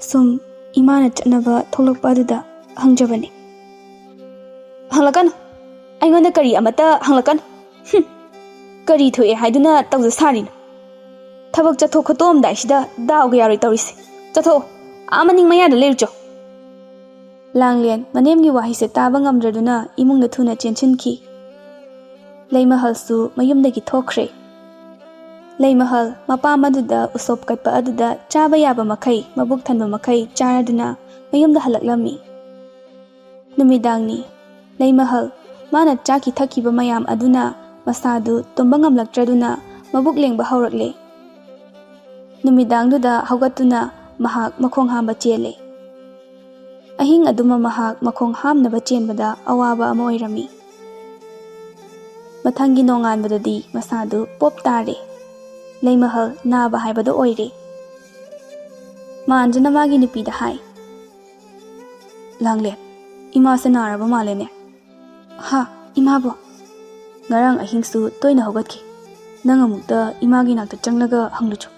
ꯁꯨꯝ ꯏꯃꯥꯅ ꯆꯠꯅꯕ ꯊꯣꯛꯂꯛꯄ ꯑꯗꯨꯗ ꯍꯪꯖꯕꯅꯤ꯫" "ꯍꯪꯂꯛꯀꯅꯨ꯫ ꯑꯩꯉꯣꯟꯗ ꯀꯔꯤ ꯑꯃꯠꯇ ꯍꯪꯂꯛꯀꯅꯨ꯫ ꯍꯨꯝ꯫ ꯀꯔꯤ ꯊꯣꯛꯑꯦ ꯍꯥꯏꯗꯨꯅ ꯇꯧꯖ ꯁꯥꯔꯤꯅꯣ? ꯊꯕꯛ ꯆꯠꯊꯣꯛ ꯈꯣꯠꯇꯣꯛꯑꯝꯗꯥꯏꯁꯤꯗ ꯗꯥꯎꯒ ꯌꯥꯔꯣꯏ ꯇꯧꯔꯤꯁꯦ꯫ ꯆꯠꯊꯣꯛꯑꯣ꯫ ꯑꯥ ꯃꯅꯤꯡ ꯃꯌꯥꯗ ꯂꯩꯔꯨꯆꯣ꯫" ꯂꯥꯡꯂꯦꯟ ꯃꯅꯦꯝꯒꯤ ꯋꯥꯍꯩꯁꯦ ꯇꯥꯕ ꯉꯝꯗ꯭ꯔꯗꯨꯅ ꯏꯃꯨꯡꯗ ꯊꯨꯅ ꯆꯦꯟꯁꯤꯟꯈꯤ꯫ ꯂꯩꯃꯍꯜꯁꯨ ꯃꯌꯨꯝꯗꯒꯤ ꯊꯣꯛꯈ꯭ꯔꯦ꯫ ꯂꯩꯃꯍꯜ ꯃꯄꯥꯝ ꯑꯗꯨꯗ ꯎꯁꯣꯞ ꯀꯠꯄ ꯑꯗꯨꯗ ꯆꯥꯕ ꯌꯥꯕ ꯃꯈꯩ, ꯃꯕꯨꯛ ꯊꯟꯕ ꯃꯈꯩ ꯆꯥꯔꯗꯨꯅ ꯃꯌꯨꯝꯗ ꯍꯜꯂꯛꯂꯝꯃꯤ꯫ ꯅꯨꯃꯤꯗꯥꯡꯅꯤ꯫ ꯂꯩꯃꯍꯜ ꯃꯥꯅ ꯆꯥꯈꯤ ꯊꯛꯈꯤꯕ ꯃꯌꯥꯝ ꯑꯗꯨꯅ ꯃꯁꯥꯗꯨ ꯇꯨꯝꯕ ꯉꯝꯂꯛꯇ꯭ꯔꯗꯨꯅ ꯃꯕꯨꯛ ꯂꯦꯡꯕ ꯍꯧꯔꯛꯂꯦ꯫ ꯅꯨꯃꯤꯗꯥꯡꯗꯨꯗ ꯍꯧꯒꯠꯇꯨꯅ ꯃꯍꯥꯛ ꯃꯈꯣꯡ ꯍꯥꯝꯕ ꯆꯦꯜꯂꯦ꯫ ꯑꯍꯤꯡ ꯑꯗꯨꯃ ꯃꯍꯥꯛ ꯃꯈꯣꯡ ꯍꯥꯝꯅꯕ ꯆꯦꯟꯕꯗ ꯑꯋꯥꯕ ꯑꯃ ꯑꯣꯏꯔꯝꯃꯤ꯫ ꯃꯊꯪꯒꯤ ꯅꯣꯡꯉꯥꯟꯕꯗꯗꯤ ꯃꯁꯥꯗꯨ ꯄꯣꯞ ꯇꯥꯔꯦ꯫ ꯂꯩꯃꯍꯜ ꯅꯥꯕ ꯍꯥꯏꯕꯗꯨ ꯑꯣꯏꯔꯦ꯫ ꯃꯥꯟꯖꯅ ꯃꯥꯒꯤ ꯅꯨꯄꯤꯗ ꯍꯥꯏ, "ꯂꯥꯡꯂꯦꯟ, ꯏꯃꯥꯁꯦ ꯅꯥꯔꯕ ꯃꯥꯜꯂꯦꯅꯦ꯫" "ꯍꯥ, ꯏꯃꯥꯕꯣ?" "ꯉꯔꯥꯡ ꯑꯍꯤꯡꯁꯨ ꯇꯣꯏꯅ ꯍꯧꯒꯠꯈꯤ꯫ ꯅꯪ ꯑꯃꯨꯛꯇ ꯏꯃꯥꯒꯤ ꯅꯥꯛꯇ ꯆꯪꯂꯒ ꯍꯪꯂꯨꯆꯣ꯫"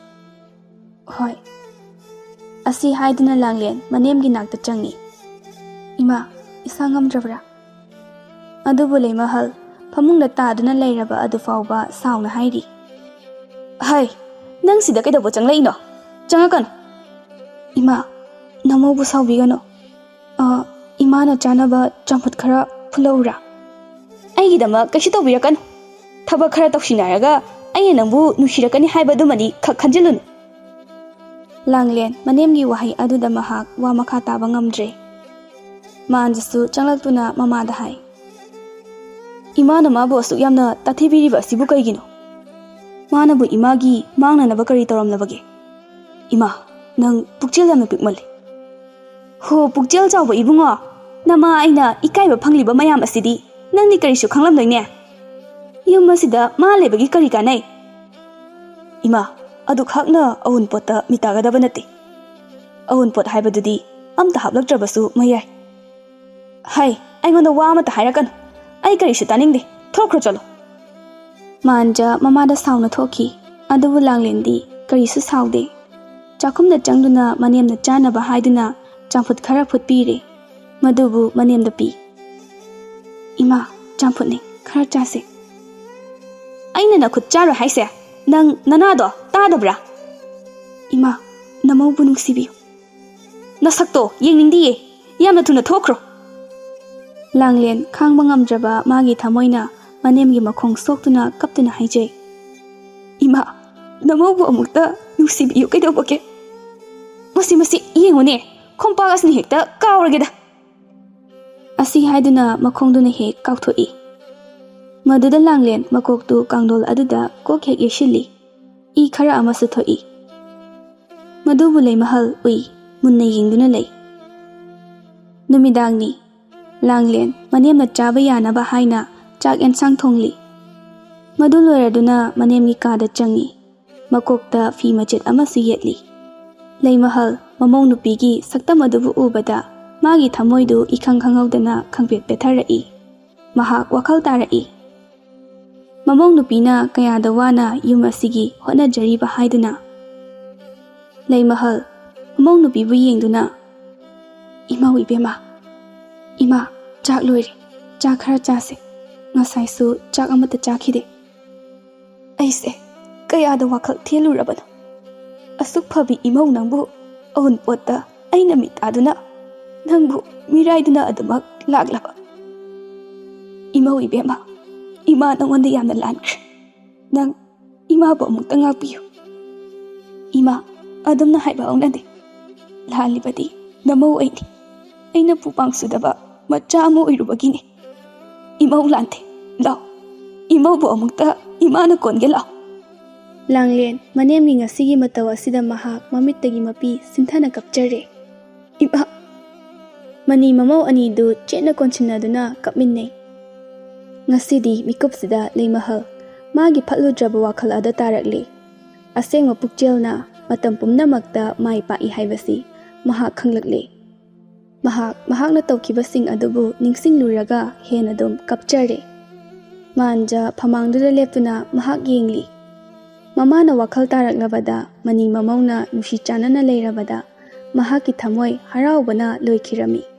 "ꯍꯣꯏ꯫" ꯑꯁꯤ ꯍꯥꯏꯗꯨꯅ ꯂꯥꯡꯂꯦꯟ ꯃꯅꯦꯝꯒꯤ ꯅꯥꯛꯇ ꯆꯪꯉꯤ꯫ "ꯏꯃꯥ, ꯏꯁꯥ ꯉꯝꯗ꯭ꯔꯕ꯭ꯔꯥ?" ꯑꯗꯨꯕꯨ ꯂꯩꯃꯍꯜ ꯐꯃꯨꯡꯗ ꯇꯥꯗꯨꯅ ꯂꯩꯔꯕ ꯑꯗꯨ ꯐꯥꯎꯕ ꯁꯥꯎꯅ ꯍꯥꯏꯔꯤ꯫ "ꯍꯥꯏ, ꯅꯪ ꯁꯤꯗ ꯀꯩꯗꯧꯕ ꯆꯪꯂꯛꯏꯅꯣ? ꯆꯪꯉꯛꯀꯅꯨ!" "ꯏꯃꯥ, ꯅꯃꯧꯕꯨ ꯁꯥꯎꯕꯤꯒꯅꯨ꯫ ꯑ, ꯏꯃꯥꯅ ꯆꯥꯅꯕ ꯆꯝꯐꯨꯠ ꯈꯔ ꯐꯨꯠꯂꯛꯎꯔꯥ?" "ꯑꯩꯒꯤꯗꯃꯛ ꯀꯩꯁꯨ ꯇꯧꯕꯤꯔꯛꯀꯅꯨ꯫ ꯊꯕꯛ ꯈꯔ ꯇꯧꯁꯤꯟꯅꯔꯒ ꯑꯩꯅ ꯅꯪꯕꯨ ꯅꯨꯡꯁꯤꯔꯛꯀꯅꯤ ꯍꯥꯏꯕꯗꯨꯃꯗꯤ ꯈꯛ ꯈꯟꯖꯤꯜꯂꯨꯅꯨ꯫" ꯂꯥꯡꯂꯦꯟ ꯃꯅꯦꯝꯒꯤ ꯋꯥꯍꯩ ꯑꯗꯨꯗ ꯃꯍꯥꯛ ꯋꯥ ꯃꯈꯥ ꯇꯥꯕ ꯉꯝꯗ꯭ꯔꯦ꯫ ꯃꯥꯟꯖꯁꯨ ꯆꯪꯂꯛꯇꯨꯅ ꯃꯃꯥꯗ ꯍꯥꯏ, "ꯏꯃꯥꯅ ꯃꯥꯕꯨ ꯑꯁꯨꯛ ꯌꯥꯝꯅ ꯇꯥꯊꯤꯕꯤꯔꯤꯕ ꯑꯁꯤꯕꯨ ꯀꯩꯒꯤꯅꯣ? ꯃꯥꯅꯕꯨ ꯏꯃꯥꯒꯤ ꯃꯥꯡꯅꯅꯕ ꯀꯔꯤ ꯇꯧꯔꯝꯂꯕꯒꯦ? ꯏꯃꯥ, ꯅꯪ ꯄꯨꯛꯆꯦꯜ ꯌꯥꯝꯅ ꯄꯤꯛꯃꯜꯂꯤ꯫" "ꯍꯣ, ꯄꯨꯛꯆꯦꯜ ꯆꯥꯎꯕ ꯏꯕꯨꯡꯉꯣ, ꯅꯃꯥ ꯑꯩꯅ ꯏꯀꯥꯏꯕ ꯐꯪꯂꯤꯕ ꯃꯌꯥꯝ ꯑꯁꯤꯗꯤ ꯅꯪꯗꯤ ꯀꯔꯤꯁꯨ ꯈꯪꯂꯝꯂꯣꯏꯅꯦ꯫ ꯌꯨꯝ ꯑꯁꯤꯗ ꯃꯥ ꯂꯩꯕꯒꯤ ꯀꯔꯤ ꯀꯥꯟꯅꯩ?" "ꯏꯃꯥ, ꯑꯗꯨꯈꯛꯅ ꯑꯎꯟꯄꯣꯠꯇ ꯃꯤꯇꯥꯒꯗꯕ ꯅꯠꯇꯦ꯫ ꯑꯎꯟꯄꯣꯠ ꯍꯥꯏꯕꯗꯨꯗꯤ ꯑꯝꯇ ꯍꯥꯞꯂꯛꯇ꯭ꯔꯕꯁꯨ ꯃꯌꯥꯏ꯫" "ꯍꯩ, ꯑꯩꯉꯣꯟꯗ ꯋꯥ ꯑꯃꯠꯇ ꯍꯥꯏꯔꯛꯀꯅꯨ꯫ ꯑꯩ ꯀꯔꯤꯁꯨ ꯇꯥꯅꯤꯡꯗꯦ꯫ ꯊꯣꯛꯈ꯭ꯔꯣ ꯆꯠꯂꯣ꯫" ꯃꯥꯟꯖ ꯃꯃꯥꯗ ꯁꯥꯎꯅ ꯊꯣꯛꯈꯤ꯫ ꯑꯗꯨꯕꯨ ꯂꯥꯡꯂꯦꯟꯗꯤ ꯀꯔꯤꯁꯨ ꯁꯥꯎꯗꯦ꯫ ꯆꯥꯛꯈꯨꯝꯗ ꯆꯪꯗꯨꯅ ꯃꯅꯦꯝꯅ ꯆꯥꯅꯕ ꯍꯥꯏꯗꯨꯅ ꯆꯝꯐꯨꯠ ꯈꯔ ꯐꯨꯠꯄꯤꯔꯦ꯫ ꯃꯗꯨꯕꯨ ꯃꯅꯦꯝꯗ ꯄꯤ꯫ "ꯏꯃꯥ, ꯆꯝꯐꯨꯠꯅꯤ, ꯈꯔ ꯆꯥꯁꯦ꯫" "ꯑꯩꯅ ꯅꯈꯨꯠ ꯆꯥꯔꯣꯏ ꯍꯥꯏꯁꯦ? ꯅꯪ ꯅꯅꯥꯗꯣ ꯇꯥꯗꯕ꯭ꯔꯥ?" "ꯏꯃꯥ, ꯅꯃꯧꯕꯨ ꯅꯨꯡꯁꯤꯕꯤꯌꯨ꯫" "ꯅꯁꯛꯇꯣ ꯌꯦꯡꯅꯤꯡꯗꯤꯌꯦ꯫ ꯌꯥꯝꯅ ꯊꯨꯅ ꯊꯣꯛꯈ꯭ꯔꯣ꯫" ꯂꯥꯡꯂꯦꯟ ꯈꯥꯡꯕ ꯉꯝꯗ꯭ꯔꯕ ꯃꯥꯒꯤ ꯊꯃꯣꯏꯅ ꯃꯅꯦꯝꯒꯤ ꯃꯈꯣꯡ ꯁꯣꯛꯇꯨꯅ ꯀꯞꯇꯨꯅ ꯍꯥꯏꯖꯩ, "ꯏꯃꯥ, ꯅꯃꯧꯕꯨ ꯑꯃꯨꯛꯇ ꯅꯨꯡꯁꯤꯕꯤꯌꯨ ꯀꯩꯗꯧꯕꯒꯦ? ꯃꯁꯤ, ꯃꯁꯤ ꯌꯦꯡꯉꯨꯅꯦ, ꯈꯣꯡꯄꯥꯛ ꯑꯁꯤꯅ ꯍꯦꯛꯇ ꯀꯥꯎꯔꯒꯦꯗ꯫" ꯑꯁꯤ ꯍꯥꯏꯗꯨꯅ ꯃꯈꯣꯡꯗꯨꯅ ꯍꯦꯛ ꯀꯥꯎꯊꯣꯛꯏ꯫ ꯃꯗꯨꯗ ꯂꯥꯡꯂꯦꯟ ꯃꯀꯣꯛꯇꯨ ꯀꯥꯡꯗꯣꯜ ꯑꯗꯨꯗ ꯀꯣꯛ ꯍꯦꯛ ꯌꯩꯁꯤꯜꯂꯤ꯫ ꯏ ꯈꯔ ꯑꯃꯁꯨ ꯊꯣꯛꯏ꯫ ꯃꯗꯨꯕꯨ ꯂꯩꯃꯍꯜ ꯎꯏ, ꯃꯨꯟꯅ ꯌꯦꯡꯗꯨꯅ ꯂꯩ꯫ ꯅꯨꯃꯤꯗꯥꯡꯅꯤ꯫ ꯂꯥꯡꯂꯦꯟ ꯃꯅꯦꯝꯅ ꯆꯥꯕ ꯌꯥꯅꯕ ꯍꯥꯏꯅ ꯆꯥꯛ ꯑꯦꯟꯁꯥꯡ ꯊꯣꯡꯂꯤ꯫ ꯃꯗꯨ ꯂꯣꯏꯔꯗꯨꯅ ꯃꯅꯦꯝꯒꯤ ꯀꯥꯗ ꯆꯪꯏ꯫ ꯃꯀꯣꯛꯇ ꯐꯤ ꯃꯆꯦꯠ ꯑꯃꯁꯨ ꯌꯦꯠꯂꯤ꯫ ꯂꯩꯃꯍꯜ ꯃꯃꯧ ꯅꯨꯄꯤꯒꯤ ꯁꯛꯇꯝ ꯑꯗꯨꯕꯨ ꯎꯕꯗ ꯃꯥꯒꯤ ꯊꯃꯣꯏꯗꯨ ꯏꯈꯪ ꯈꯪꯍꯧꯗꯅ ꯈꯪꯄꯦꯠ ꯄꯦꯠꯊꯔꯛꯏ꯫ ꯃꯍꯥꯛ ꯋꯥꯈꯜ ꯇꯥꯔꯛꯏ꯫ ꯃꯃꯧ ꯅꯨꯄꯤꯅ ꯀꯌꯥꯗ ꯋꯥꯅ ꯌꯨꯝ ꯑꯁꯤꯒꯤ ꯍꯣꯠꯅꯖꯔꯤꯕ ꯍꯥꯏꯗꯨꯅ꯫ ꯂꯩꯃꯍꯜ ꯃꯃꯧ ꯅꯨꯄꯤꯕꯨ ꯌꯦꯡꯗꯨꯅ, "ꯏꯃꯧ ꯏꯕꯦꯝꯃ, "ꯏꯃꯥ, ꯆꯥꯛ ꯂꯣꯏꯔꯦ꯫ ꯆꯥꯛ ꯈꯔ ꯆꯥꯁꯦ꯫ ꯉꯁꯥꯏꯁꯨ ꯆꯥꯛ ꯑꯃꯠꯇ ꯆꯥꯈꯤꯗꯦ꯫ ꯑꯩꯁꯦ ꯀꯌꯥꯗ ꯋꯥꯈꯜ ꯊꯦꯜꯂꯨꯔꯕꯅꯣ꯫ ꯑꯁꯨꯛ ꯐꯕꯤ ꯏꯃꯧ ꯅꯪꯕꯨ ꯑꯎꯟꯄꯣꯠꯇ ꯑꯩꯅ ꯃꯤꯇꯥꯗꯨꯅ, ꯅꯪꯕꯨ ꯃꯤꯔꯥꯏꯗꯨꯅ ꯑꯗꯨꯃꯛ ꯂꯥꯛꯂꯕ꯫ ꯏꯃꯧ ꯏꯕꯦꯝꯃ, ꯏꯃꯥ ꯅꯉꯣꯟꯗ ꯌꯥꯝꯅ ꯂꯥꯟꯈ꯭ꯔꯦ꯫ ꯅꯪ ꯏꯃꯥꯕꯨ ꯑꯃꯨꯛꯇ ꯉꯥꯛꯄꯤꯌꯨ꯫ ꯏꯃꯥ, ꯑꯗꯨꯝꯅ ꯍꯥꯏꯕ ꯍꯧꯅꯗꯦ꯫ ꯂꯥꯜꯂꯤꯕꯗꯤ ꯅꯃꯧ ꯑꯩꯅꯤ꯫ ꯑꯩꯅ ꯄꯨꯄꯥꯡ ꯁꯨꯗꯕ ꯃꯆꯥ ꯑꯃ ꯑꯣꯏꯔꯨꯕꯒꯤꯅꯤ꯫ ꯏꯃꯧ ꯂꯥꯟꯗꯦ꯫ ꯂꯥꯎ, ꯏꯃꯧꯕꯨ ꯑꯃꯨꯛꯇ ꯏꯃꯥꯅ ꯀꯣꯟꯒꯦ ꯂꯥꯎ꯫" ꯂꯥꯡꯂꯦꯟ ꯃꯅꯦꯝꯒꯤ ꯉꯁꯤꯒꯤ ꯃꯇꯧ ꯑꯁꯤꯗ ꯃꯍꯥꯛ ꯃꯃꯤꯠꯇꯒꯤ ꯃꯄꯤ ꯁꯤꯟꯊꯅ ꯀꯞꯆꯔꯦ꯫ "ꯏꯃꯥ!" ꯃꯅꯤ ꯃꯃꯧ ꯑꯅꯤꯗꯨ ꯆꯦꯠꯅ ꯀꯣꯟꯁꯤꯟꯅꯗꯨꯅ ꯀꯞꯃꯤꯟꯅꯩ꯫ ꯉꯁꯤꯗꯤ ꯃꯤꯀꯨꯞꯁꯤꯗ ꯂꯩꯃꯍꯜ ꯃꯥꯒꯤ ꯐꯠꯂꯨꯗ꯭ꯔꯕ ꯋꯥꯈꯜ ꯑꯗꯨ ꯇꯥꯔꯛꯂꯦ꯫ ꯑꯁꯦꯡꯕ ꯄꯨꯛꯆꯦꯜꯅ ꯃꯇꯝ ꯄꯨꯝꯅꯃꯛꯇ ꯃꯥꯏ ꯄꯥꯛꯏ ꯍꯥꯏꯕꯁꯤ ꯃꯍꯥꯛ ꯈꯪꯂꯛꯂꯦ꯫ ꯃꯍꯥꯛ ꯃꯍꯥꯛꯅ ꯇꯧꯈꯤꯕꯁꯤꯡ ꯑꯗꯨꯕꯨ ꯅꯤꯡꯁꯤꯡꯂꯨꯔꯒ ꯍꯦꯟꯅ ꯑꯗꯨꯝ ꯀꯞꯆꯔꯦ꯫ ꯃꯥꯟꯖ ꯐꯃꯥꯡꯗꯨꯗ ꯂꯦꯞꯇꯨꯅ ꯃꯍꯥꯛ ꯌꯦꯡꯂꯤ꯫ ꯃꯃꯥꯅ ꯋꯥꯈꯜ ꯇꯥꯔꯛꯂꯕꯗ ꯃꯅꯤ ꯃꯃꯧꯅ ꯅꯨꯡꯁꯤ ꯆꯥꯟꯅꯅ ꯂꯩꯔꯕꯗ ꯃꯍꯥꯛꯀꯤ ꯊꯃꯣꯏ ꯍꯔꯥꯎꯕꯅ ꯂꯣꯏꯈꯤꯔꯝꯃꯤ꯫